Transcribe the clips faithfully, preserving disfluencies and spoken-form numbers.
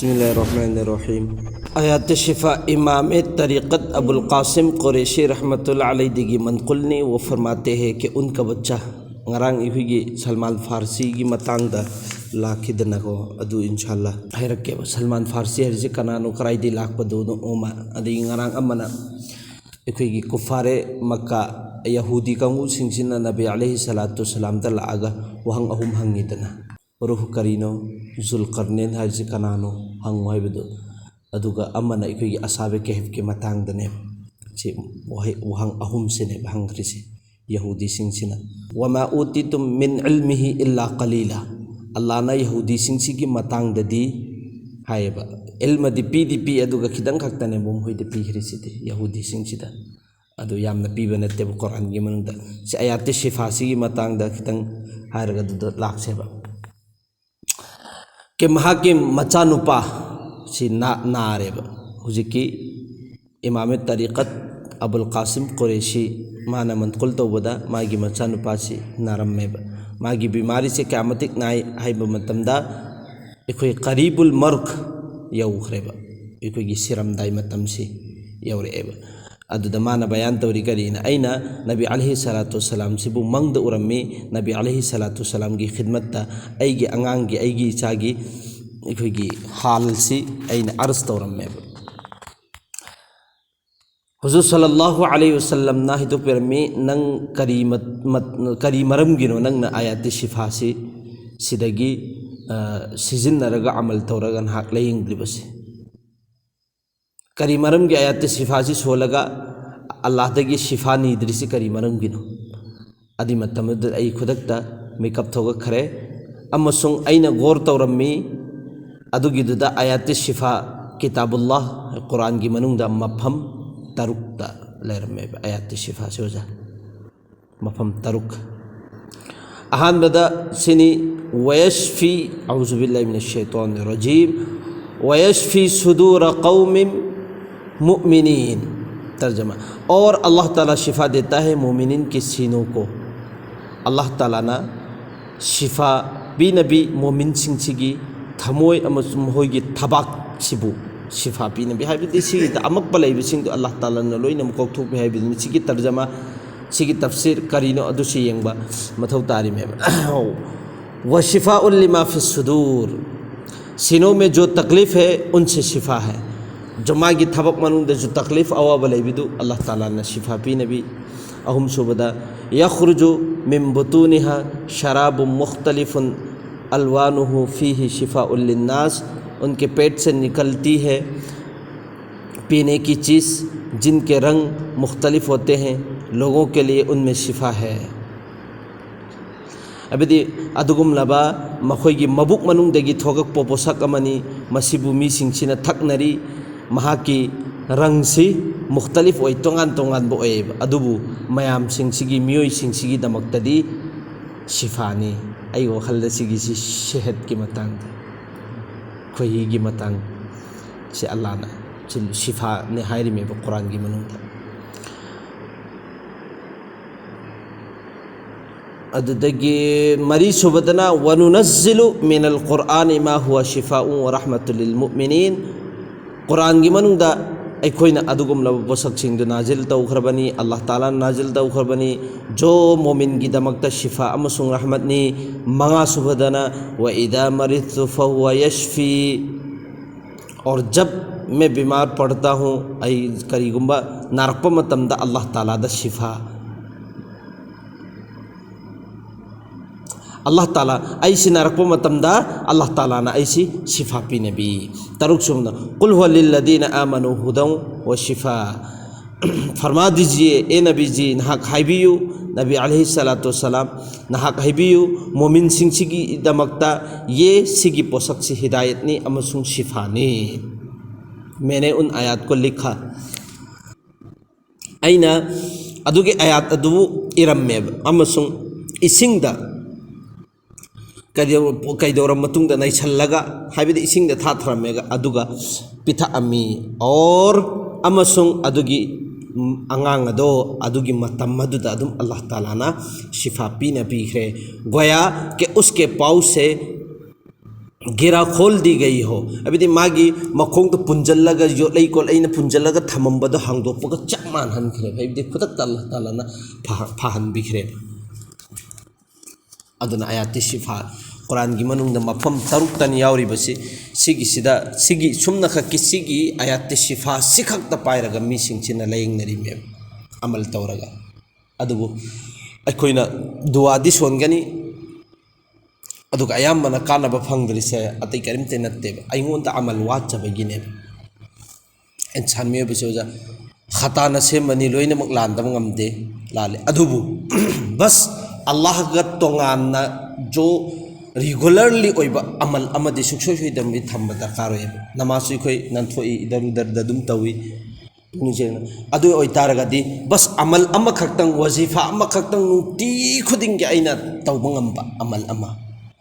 بسم الله الرحمن الرحيم. آيات الشفاء امام طريقت ابوالقاسم قریشی رحمۃ اللہ علیہ دگی منقول نے، وہ فرماتے ہیں کہ ان کا بچہ، ꯉꯔꯥꯡ ꯑꯩꯈꯣꯏꯒꯤ ꯁꯜꯃꯥꯟ ꯐꯥꯔꯁꯤꯒꯤ ꯃꯇꯥꯡꯗ ꯂꯥꯛꯈꯤꯗꯅꯀꯣ, ꯑꯗꯨ ꯏꯟꯁꯥꯜꯂꯥ ꯍꯥꯏꯔꯛꯀꯦꯕ꯫ ꯁꯜꯃꯥꯟ ꯐꯥꯔꯁꯤ ꯍꯥꯏꯔꯤꯁꯦ ꯀꯅꯥꯅꯣ, ꯀꯗꯥꯏꯗꯒꯤ ꯂꯥꯛꯄꯗꯣꯅꯣ ꯑꯃ, ꯑꯗꯒꯤ ꯉꯔꯥꯡ ꯑꯃꯅ ꯑꯩꯈꯣꯏꯒꯤ ꯀꯨꯐꯥꯔꯦ ꯃꯛꯀꯥ, ꯌꯍꯨꯗꯤ ꯀꯥꯡꯕꯨꯁꯤꯡꯁꯤꯅ ꯅꯕꯤ ꯑꯂꯩꯍꯤ ꯁꯂꯥꯇꯨ ꯁꯂꯥꯝꯗ ꯂꯥꯛꯑꯒ ꯋꯥꯍꯪ ꯑꯍꯨꯝ ꯍꯪꯉꯤꯗꯅ, ꯔꯨꯍ ꯀꯔꯤꯅꯣ, ꯖꯨꯜ ꯀꯔꯅꯦꯟ ꯍꯥꯏꯔꯤꯁꯤ ꯀꯅꯥꯅꯣ ꯍꯪꯉꯨ ꯍꯥꯏꯕꯗꯣ, ꯑꯗꯨꯒ ꯑꯃꯅ ꯑꯩꯈꯣꯏꯒꯤ ꯑꯁꯥꯕꯦ ꯀꯦꯍꯐꯀꯤ ꯃꯇꯥꯡꯗꯅꯦꯕ꯫ ꯁꯤ ꯋꯥꯍꯩ, ꯋꯥꯍꯪ ꯑꯍꯨꯝꯁꯤꯅꯦꯕ ꯍꯪꯈ꯭ꯔꯤꯁꯦ ꯌꯍꯨꯗꯤꯁꯤꯡꯁꯤꯅ꯫ "وما أوتيتم من علمه إلا قليلا"꯫ ꯑꯜꯂꯥꯍꯅ ꯌꯍꯨꯗꯤꯁꯤꯡꯁꯤꯒꯤ ꯃꯇꯥꯡꯗꯗꯤ ꯍꯥꯏꯌꯦꯕ, ꯏꯜꯃꯗꯤ ꯄꯤꯗꯤ ꯄꯤ, ꯑꯗꯨꯒ ꯈꯤꯇꯪ ꯈꯛꯇꯅꯦꯕ ꯃꯈꯣꯏꯗ ꯄꯤꯈ꯭ꯔꯤꯁꯤꯗꯤ, ꯌꯍꯨꯗꯤꯁꯤꯡꯁꯤꯗ꯫ ꯑꯗꯨ ꯌꯥꯝꯅ ꯄꯤꯕ ꯅꯠꯇꯦꯕ ꯀꯨꯔꯥꯟꯒꯤ ꯃꯅꯨꯡꯗ꯫ ꯁꯤ ꯑꯌꯥꯇꯤ ꯁꯤꯐꯥꯁꯤꯒꯤ ꯃꯇꯥꯡꯗ ꯈꯤꯇꯪ ꯍꯥꯏꯔꯒ ꯑꯗꯨꯗ ꯂꯥꯛꯁꯦꯕ꯫ ꯀꯦ ꯃꯍꯥꯛꯀꯤ ꯃꯆꯥꯅꯨꯄꯥ ꯁꯤ ꯅꯥ-, ꯅꯥꯔꯦꯕ꯫ ꯍꯧꯖꯤꯛꯀꯤ ꯏꯃꯥꯃꯦ ꯇꯔꯤꯀꯠ ꯑꯕꯨꯜ ꯀꯥꯁꯤꯝ ꯀꯨꯔꯦꯁꯤ, ꯃꯥꯅ ꯃꯟꯀꯨꯜ ꯇꯧꯕꯗ ꯃꯥꯒꯤ ꯃꯆꯥꯅꯨꯄꯥꯁꯤ ꯅꯥꯔꯝꯃꯦꯕ꯫ ꯃꯥꯒꯤ ꯕꯤꯃꯥꯔꯤꯁꯦ ꯀꯌꯥ ꯃꯇꯤꯛ ꯅꯥꯏ ꯍꯥꯏꯕ ꯃꯇꯝꯗ, ꯑꯩꯈꯣꯏ ꯀꯔꯤꯕꯨꯜ ꯃꯔꯨꯛ ꯌꯧꯈ꯭ꯔꯦꯕ, ꯑꯩꯈꯣꯏꯒꯤ ꯁꯤꯔꯝꯗꯥꯏ ꯃꯇꯝꯁꯤ ꯌꯧꯔꯛꯑꯦꯕ꯫ ꯑꯗꯨꯗ ꯃꯥꯅ ꯕꯌꯥꯟ ꯇꯧꯔꯤ ꯀꯔꯤꯅ, "ꯑꯩꯅ ꯅꯕꯤ ꯑꯂꯩꯍꯤ ꯁꯂꯥꯇꯨ ꯁꯂꯥꯝꯁꯤꯕꯨ ꯃꯪꯗ ꯎꯔꯝꯃꯤ, ꯅꯕꯤ ꯑꯂꯩꯍꯤ ꯁꯂꯥꯇꯨ ꯁꯂꯥꯝꯒꯤ ꯈꯤꯗꯃꯠꯇ ꯑꯩꯒꯤ ꯑꯉꯥꯡꯒꯤ, ꯑꯩꯒꯤ ꯏꯆꯥꯒꯤ ꯑꯩꯈꯣꯏꯒꯤ ꯍꯥꯜꯁꯤ ꯑꯩꯅ ꯑꯔꯖ ꯇꯧꯔꯝꯃꯦꯕ"꯫ ꯍꯨꯖꯨꯔ ꯁꯜꯂꯜꯂꯥꯍꯨ ꯑꯂꯩꯍꯤ ꯋꯁꯜꯂꯝꯅ ꯍꯥꯏꯗꯣꯛꯄꯤꯔꯝꯃꯤ, "ꯅꯪ ꯀꯔꯤ ꯃꯠ-, ꯃꯠ-, ꯀꯔꯤ ꯃꯔꯝꯒꯤꯅꯣ ꯅꯪꯅ ꯑꯥꯌꯥꯇꯤ ꯁꯤꯐꯥꯁꯤ ꯁꯤꯗꯒꯤ, ꯑ, ꯁꯤꯖꯤꯟꯅꯔꯒ ꯑꯃꯜ ꯇꯧꯔꯒ ꯅꯍꯥꯛ ꯂꯥꯌꯦꯡꯂꯤꯕꯁꯤ? ꯀꯔꯤ ꯃꯔꯝꯒꯤ ꯑꯥꯌꯥꯇꯤ ꯁꯤꯐꯥꯁꯤ ꯁꯣꯜꯂꯒ ꯑꯜꯂꯥꯍꯗꯒꯤ ꯁꯤꯐꯥ ꯅꯤꯗ꯭ꯔꯤꯁꯤ ꯀꯔꯤ ꯃꯔꯝꯒꯤꯅꯣ?" ꯑꯗꯨꯏ ꯃꯇꯝꯗꯨꯗ ꯑꯩ ꯈꯨꯗꯛꯇ ꯃꯤꯀꯞ ꯊꯣꯛꯂꯛꯈ꯭ꯔꯦ, ꯑꯃꯁꯨꯡ ꯑꯩꯅ ꯒꯣꯔ ꯇꯧꯔꯝꯃꯤ꯫ ꯑꯗꯨꯒꯤꯗꯨꯗ ꯑꯥꯌꯥꯇꯤ ꯁꯤꯐꯥ, ꯀꯤꯇꯥꯕꯨꯜꯂꯥꯍ, ꯀꯨꯔꯥꯟꯒꯤ ꯃꯅꯨꯡꯗ ꯃꯐꯝ ꯇꯔꯨꯛꯇ ꯂꯩꯔꯝꯃꯦꯕ ꯑꯥꯌꯥꯇꯤ ꯁꯤꯐꯥꯁꯤ, ꯑꯣꯖꯥ꯫ ꯃꯐꯝ ꯇꯔꯨꯛ꯫ ꯑꯍꯥꯟꯕꯗ ꯁꯤꯅꯤ, "ويشفي"، أعوذ بالله من الشيطان الرجيم، "ويشفي صدور قوم مؤمنين"꯫ ꯇꯔꯖꯃꯥ, "और अल्लाह ताला शिफा देता है मोमिनीन के सीनों को"꯫ ꯑꯜꯂꯥꯍ ꯇꯥꯂꯥꯅ ꯁꯤꯐꯥ ꯄꯤꯅꯕꯤ ꯃꯣꯃꯤꯟꯁꯤꯡꯁꯤꯒꯤ ꯊꯃꯣꯏ ꯑꯃꯁꯨꯡ ꯃꯈꯣꯏꯒꯤ ꯊꯕꯥꯛꯁꯤꯕꯨ ꯁꯤꯐꯥ ꯄꯤꯅꯕꯤ, ꯍꯥꯏꯕꯗꯤ ꯁꯤꯒꯤꯗ ꯑꯃꯛꯄ ꯂꯩꯕꯁꯤꯡꯗꯨ ꯑꯜꯂꯥꯍ ꯇꯥꯂꯥꯅ ꯂꯣꯏꯅꯃꯛ ꯀꯣꯛꯊꯣꯛꯄꯤ ꯍꯥꯏꯕꯗꯨꯅꯤ꯫ ꯁꯤꯒꯤ ꯇꯔꯖꯃꯥ, ꯁꯤꯒꯤ ꯇꯐꯁꯤꯔ ꯀꯔꯤꯅꯣ ꯑꯗꯨꯁꯨ ꯌꯦꯡꯕ ꯃꯊꯧ ꯇꯥꯔꯤꯃꯦꯕ꯫ ꯋ ꯁꯤꯐꯥ ꯎꯜ ꯂꯤꯃꯥ ꯐꯤ ꯁꯨꯗꯨꯔ, ꯁꯤꯅꯣ ꯃꯦ ꯖꯣ ꯇꯛꯂꯤꯐ ꯍꯦ ꯎꯟꯁꯦ ꯁꯤꯐꯥ ꯍꯦ꯫ ꯖꯃꯥꯒꯤ ꯊꯕꯛ ꯃꯅꯨꯡꯗꯁꯨ ꯇꯛꯂꯤꯐ ꯑꯋꯥꯕ ꯂꯩꯕꯗꯨ ꯑꯜꯂꯥꯍ ꯇꯥꯂꯥꯅ ꯁꯤꯐꯥ ꯄꯤꯅꯕꯤ꯫ ꯑꯍꯨꯝꯁꯨꯕꯗ, ꯌꯈ꯭ꯔꯨꯖꯨ ꯃꯤꯟ ꯕꯨꯇꯨꯅꯤꯍꯥ ꯁꯔꯥꯕꯨ ꯃꯨꯈꯇꯂꯤꯐꯨꯟ ꯑꯜꯋꯥꯅꯨꯍꯨ ꯐꯤꯍꯤ ꯁꯤꯐꯥ ꯎꯜ ꯂꯤꯟꯅꯥꯁ, ꯎꯟꯀꯦ ꯄꯦꯠ ꯁꯦ ꯅꯤꯀꯜꯇꯤ ꯍꯦ ꯄꯤꯅꯦ ꯀꯤ ꯆꯤꯖ ꯖꯤꯟꯀꯦ ꯔꯪ ꯃꯨꯈꯇꯂꯤꯐ ꯍꯣꯇꯦ ꯍꯦ, ꯂꯣꯒꯣ ꯀꯦ ꯂꯤꯌꯦ ꯎꯟꯃꯦ ꯁꯤꯐꯥ ꯍꯦ꯫ ꯍꯥꯏꯕꯗꯤ ꯑꯗꯨꯒꯨꯝꯂꯕ ꯃꯈꯣꯏꯒꯤ ꯃꯕꯨꯛ ꯃꯅꯨꯡꯗꯒꯤ ꯊꯣꯛꯂꯛꯄ ꯄꯣꯠꯁꯛ ꯑꯃꯅꯤ꯫ ꯃꯁꯤꯕꯨ ꯃꯤꯁꯤꯡꯁꯤꯅ ꯊꯛꯅꯔꯤ꯫ ꯃꯍꯥꯛꯀꯤ ꯔꯪꯁꯤ ꯃꯨꯈꯇꯂꯤꯐ ꯑꯣꯏ, ꯇꯣꯉꯥꯟ ꯇꯣꯉꯥꯟꯕ ꯑꯣꯏꯌꯦꯕ꯫ ꯑꯗꯨꯕꯨ ꯃꯌꯥꯝꯁꯤꯡꯁꯤꯒꯤ, ꯃꯤꯑꯣꯏꯁꯤꯡꯁꯤꯒꯤꯗꯃꯛꯇꯗꯤ ꯁꯤꯐꯥꯅꯤ꯫ ꯑꯩꯒꯤ ꯋꯥꯈꯜꯗ ꯁꯤꯒꯤꯁꯤ ꯁꯦꯍꯠꯀꯤ ꯃꯇꯥꯡꯗ, ꯈꯣꯏꯍꯤꯒꯤ ꯃꯇꯥꯡꯁꯦ ꯑꯜꯂꯥꯅ ꯁꯤ-, ꯁꯤꯐꯥꯅꯤ ꯍꯥꯏꯔꯤꯃꯦꯕ ꯀꯨꯔꯥꯟꯒꯤ ꯃꯅꯨꯡꯗ꯫ ꯑꯗꯨꯗꯒꯤ ꯃꯔꯤꯁꯨꯕꯗꯅ, ꯋꯅꯨꯅꯖꯤꯂꯨ ꯃꯤꯅꯜ ꯀꯨꯔꯥꯅꯤ ꯃꯥ ꯍꯨꯋ ꯁꯤꯐꯥꯎ ꯋ ꯔꯍꯃꯇꯨ ꯂꯤꯜ ꯃꯨꯑꯃꯤꯅꯤꯟ꯫ ꯀꯨꯔꯥꯟꯒꯤ ꯃꯅꯨꯡꯗ ꯑꯩꯈꯣꯏꯅ ꯑꯗꯨꯒꯨꯝꯂꯕ ꯄꯣꯠꯁꯛꯁꯤꯡꯗꯨ ꯅꯥꯖꯤꯜ ꯇꯧꯈ꯭ꯔꯕꯅꯤ, ꯑꯜꯂꯥꯍ ꯇꯥꯂꯥꯅ ꯅꯥꯖꯤꯜ ꯇꯧꯈ꯭ꯔꯕꯅꯤ꯫ ꯖꯣ ꯃꯣꯃꯤꯟꯒꯤꯗꯃꯛꯇ ꯁꯤꯐꯥ ꯑꯃꯁꯨꯡ ꯔꯍꯃꯠꯅꯤ꯫ ꯃꯉꯥꯁꯨꯕꯗꯅ, ꯋ ꯏꯗꯥ ꯃꯔꯤꯗꯇꯨ ꯐꯍꯨꯋ ꯌꯁꯐꯤ꯫ ꯑꯣꯔ ꯖꯕ ꯃꯦ ꯕꯤꯃꯥꯔ ꯄꯔꯇꯥ ꯍꯨ, ꯑꯩ ꯀꯔꯤꯒꯨꯝꯕ ꯅꯥꯔꯛꯄ ꯃꯇꯝꯗ ꯑꯜꯂꯥꯍ ꯇꯥꯂꯥꯗ ꯁꯤꯐꯥ꯫ ꯑꯜꯂꯥꯍ ꯇꯥꯂꯥ, ꯑꯩꯁꯤ ꯅꯥꯔꯛꯄ ꯃꯇꯝꯗ ꯑꯜꯂꯥꯍ ꯇꯥꯂꯥꯅ ꯑꯩꯁꯤ ꯁꯤꯐꯥ ꯄꯤꯅꯕꯤ꯫ ꯇꯔꯨꯛꯁꯨꯕꯗ, ꯀꯨꯜ ꯍꯨꯋ ꯂꯤꯜꯂꯗꯤꯅ ꯑꯥꯃꯅꯨ ꯍꯨꯗꯧ ꯋ ꯁꯤꯐꯥ꯫ ꯐꯔꯃꯥ ꯗꯤꯖꯤꯌꯦ, ꯑꯦ ꯅꯕꯤꯖꯤ, ꯅꯍꯥꯛ ꯍꯥꯏꯕꯤꯌꯨ, ꯅꯕꯤ ꯑꯂꯩꯍꯤ ꯁꯂꯥꯇꯨ ꯋꯁꯁꯂꯥꯝ, ꯅꯍꯥꯛ ꯍꯥꯏꯕꯤꯌꯨ, ꯃꯣꯃꯤꯟꯁꯤꯡꯁꯤꯒꯤꯗꯃꯛꯇ ꯌꯦ ꯁꯤꯒꯤ ꯄꯣꯠꯁꯛꯁꯤ ꯍꯤꯗꯥꯌꯠꯅꯤ ꯑꯃꯁꯨꯡ ꯁꯤꯐꯥꯅꯤ꯫ ꯃꯦꯅꯦ ꯎꯟ ꯑꯌꯥꯠ ꯀꯣ ꯂꯤꯈꯥ꯫ ꯑꯩꯅ ꯑꯗꯨꯒꯤ ꯑꯌꯥꯠ ꯑꯗꯨꯕꯨ ꯏꯔꯝꯃꯦꯕ, ꯑꯃꯁꯨꯡ ꯏꯁꯤꯡꯗ ꯀꯩꯗꯧ-, ꯀꯩꯗꯧꯔ ꯃꯇꯨꯡꯗ ꯅꯩꯁꯜꯂꯒ, ꯍꯥꯏꯕꯗꯤ ꯏꯁꯤꯡꯗ ꯊꯥꯊꯔꯝꯃꯦꯒ, ꯑꯗꯨꯒ ꯄꯤꯊꯛꯑꯝꯃꯤ꯫ ꯑꯣꯔ, ꯑꯃꯁꯨꯡ ꯑꯗꯨꯒꯤ, ꯎꯝ, ꯑꯉꯥꯡ ꯑꯗꯣ ꯑꯗꯨꯒꯤ ꯃꯇꯝ ꯑꯗꯨꯗ ꯑꯗꯨꯝ ꯑꯜꯂꯥꯍ ꯇꯥꯂꯥꯅ ꯁꯤꯐꯥ ꯄꯤꯅ ꯄꯤꯈ꯭ꯔꯦ꯫ ꯒꯣꯌꯥ ꯀꯦ ꯎꯁꯀꯦ ꯄꯥꯎꯁꯦ ꯒꯦꯔꯥ ꯈꯣꯜ ꯗꯤ ꯒꯩ ꯍꯣ, ꯍꯥꯏꯕꯗꯤ ꯃꯥꯒꯤ ꯃꯈꯣꯡꯗ ꯄꯨꯟꯖꯜꯂꯒ, ꯌꯣꯠꯂꯩ ꯀꯣꯠꯂꯩꯅ ꯄꯨꯟꯖꯜꯂꯒ ꯊꯝꯃꯝꯕꯗꯣ ꯍꯥꯡꯗꯣꯛꯄꯒ ꯆꯞ ꯃꯥꯟꯅꯍꯟꯈ꯭ꯔꯦꯕ꯫ ꯍꯥꯏꯕꯗꯤ ꯈꯨꯗꯛꯇ ꯑꯜꯂꯥꯍ ꯇꯥꯂꯥꯅ ꯐꯥ-, ꯐꯥꯍꯟꯕꯤꯈ꯭ꯔꯦꯕ꯫ ꯑꯗꯨꯅ ꯑꯌꯥꯇꯤ ꯁꯤꯐꯥ, ꯀꯨꯔꯥꯟꯒꯤ ꯃꯅꯨꯡꯗ ꯃꯐꯝ ꯇꯔꯨꯛꯇꯅꯤ ꯌꯥꯎꯔꯤꯕꯁꯤ꯫ ꯁꯤꯒꯤꯁꯤꯗ, ꯁꯤꯒꯤ ꯁꯨꯝꯅꯈꯛꯀꯤ ꯁꯤꯒꯤ ꯑꯌꯥꯇꯤ ꯁꯤꯐꯥ ꯁꯤꯈꯛꯇ ꯄꯥꯏꯔꯒ ꯃꯤꯁꯤꯡꯁꯤꯅ ꯂꯥꯌꯦꯡꯅꯔꯤꯃꯦꯕ, ꯑꯃꯜ ꯇꯧꯔꯒ꯫ ꯑꯗꯨꯕꯨ ꯑꯩꯈꯣꯏꯅ ꯗꯨꯋꯥꯗꯤ ꯁꯣꯟꯒꯅꯤ, ꯑꯗꯨꯒ ꯑꯌꯥꯝꯕꯅ ꯀꯥꯟꯅꯕ ꯐꯪꯗ꯭ꯔꯤꯁꯦ ꯑꯇꯩ ꯀꯔꯤꯝꯇ ꯅꯠꯇꯦꯕ, ꯑꯩꯉꯣꯟꯗ ꯑꯃꯜ ꯋꯥꯠꯆꯕꯒꯤꯅꯦꯕ꯫ ꯏꯟꯁꯥꯟ ꯃꯤꯑꯣꯏꯕꯁꯦ ꯑꯣꯖꯥ, ꯈꯇꯥꯅ ꯁꯦꯝꯕꯅꯤ, ꯂꯣꯏꯅꯃꯛ ꯂꯥꯟꯗꯕ ꯉꯝꯗꯦ, ꯂꯥꯜꯂꯦ꯫ ꯑꯗꯨꯕꯨ ꯕꯁ ꯑꯜꯂꯥꯍꯒ ꯇꯣꯉꯥꯟꯅ ꯖꯣ ꯔꯤꯒꯨꯂꯔꯂꯤ ꯑꯣꯏꯕ ꯑꯃꯜ ꯑꯃꯗꯤ ꯁꯨꯡꯁꯣꯏ ꯁꯣꯏꯗꯅꯕꯤ ꯊꯝꯕ ꯗꯔꯀꯥꯔ ꯑꯣꯏꯌꯦꯕ꯫ ꯅꯃꯥꯖꯁꯨ ꯑꯩꯈꯣꯏ ꯅꯥꯟꯊꯣꯛꯏ, ꯏꯗꯔ ꯎꯗꯔꯗ ꯑꯗꯨꯝ ꯇꯧꯏ, ꯄꯨꯛꯅꯤꯡ ꯁꯦꯡꯅ꯫ ꯑꯗꯨ ꯑꯣꯏꯇꯥꯔꯒꯗꯤ ꯕꯁ ꯑꯃꯜ ꯑꯃꯈꯛꯇꯪ, ꯋꯥꯖꯤꯐꯥ ꯑꯃꯈꯛꯇꯪ ꯅꯨꯡꯇꯤ ꯈꯨꯗꯤꯡꯒꯤ ꯑꯩꯅ ꯇꯧꯕ ꯉꯝꯕ ꯑꯃꯜ ꯑꯃ,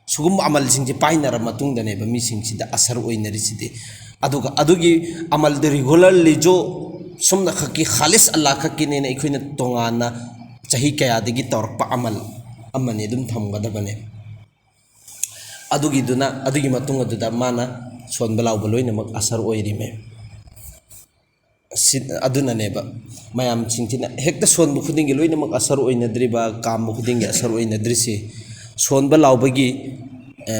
ꯁꯤꯒꯨꯝꯕ ꯑꯃꯜꯁꯤꯡꯁꯦ ꯄꯥꯏꯅꯔ ꯃꯇꯨꯡꯗꯅꯦꯕ ꯃꯤꯁꯤꯡꯁꯤꯗ ꯑꯁꯔ ꯑꯣꯏꯅꯔꯤꯁꯤꯗꯤ꯫ ꯑꯗꯨꯒ ꯑꯗꯨꯒꯤ ꯑꯃꯜꯗꯨ ꯔꯤꯒꯨꯂꯔꯂꯤ ꯖꯣ ꯁꯨꯝꯅꯈꯛꯀꯤ ꯈꯥꯂꯤꯁ ꯑꯜꯂꯥꯍ ꯈꯛꯀꯤꯅꯦꯅ ꯑꯩꯈꯣꯏꯅ ꯇꯣꯉꯥꯟꯅ ꯆꯍꯤ ꯀꯌꯥꯗꯒꯤ ꯇꯧꯔꯛꯄ ꯑꯃꯜ ꯑꯃꯅꯤ, ꯑꯗꯨꯝ ꯊꯝꯒꯗꯕꯅꯦ꯫ ꯑꯗꯨꯒꯤꯗꯨꯅ, ꯑꯗꯨꯒꯤ ꯃꯇꯨꯡ ꯑꯗꯨꯗ ꯃꯥꯅ ꯁꯣꯟꯕ ꯂꯥꯎꯕ ꯂꯣꯏꯅꯃꯛ ꯑꯁꯔ ꯑꯣꯏꯔꯤꯃꯦ꯫ ꯁꯤ-, ꯑꯗꯨꯅꯅꯦꯕ ꯃꯌꯥꯝꯁꯤꯡꯁꯤꯅ ꯍꯦꯛꯇ ꯁꯣꯟꯕ ꯈꯨꯗꯤꯡꯒꯤ ꯂꯣꯏꯅꯃꯛ ꯑꯁꯔ ꯑꯣꯏꯅꯗ꯭ꯔꯤꯕ, ꯀꯥꯝꯕ ꯈꯨꯗꯤꯡꯒꯤ ꯑꯁꯔ ꯑꯣꯏꯅꯗ꯭ꯔꯤꯁꯤ꯫ ꯁꯣꯟꯕ ꯂꯥꯎꯕꯒꯤ, ꯑ,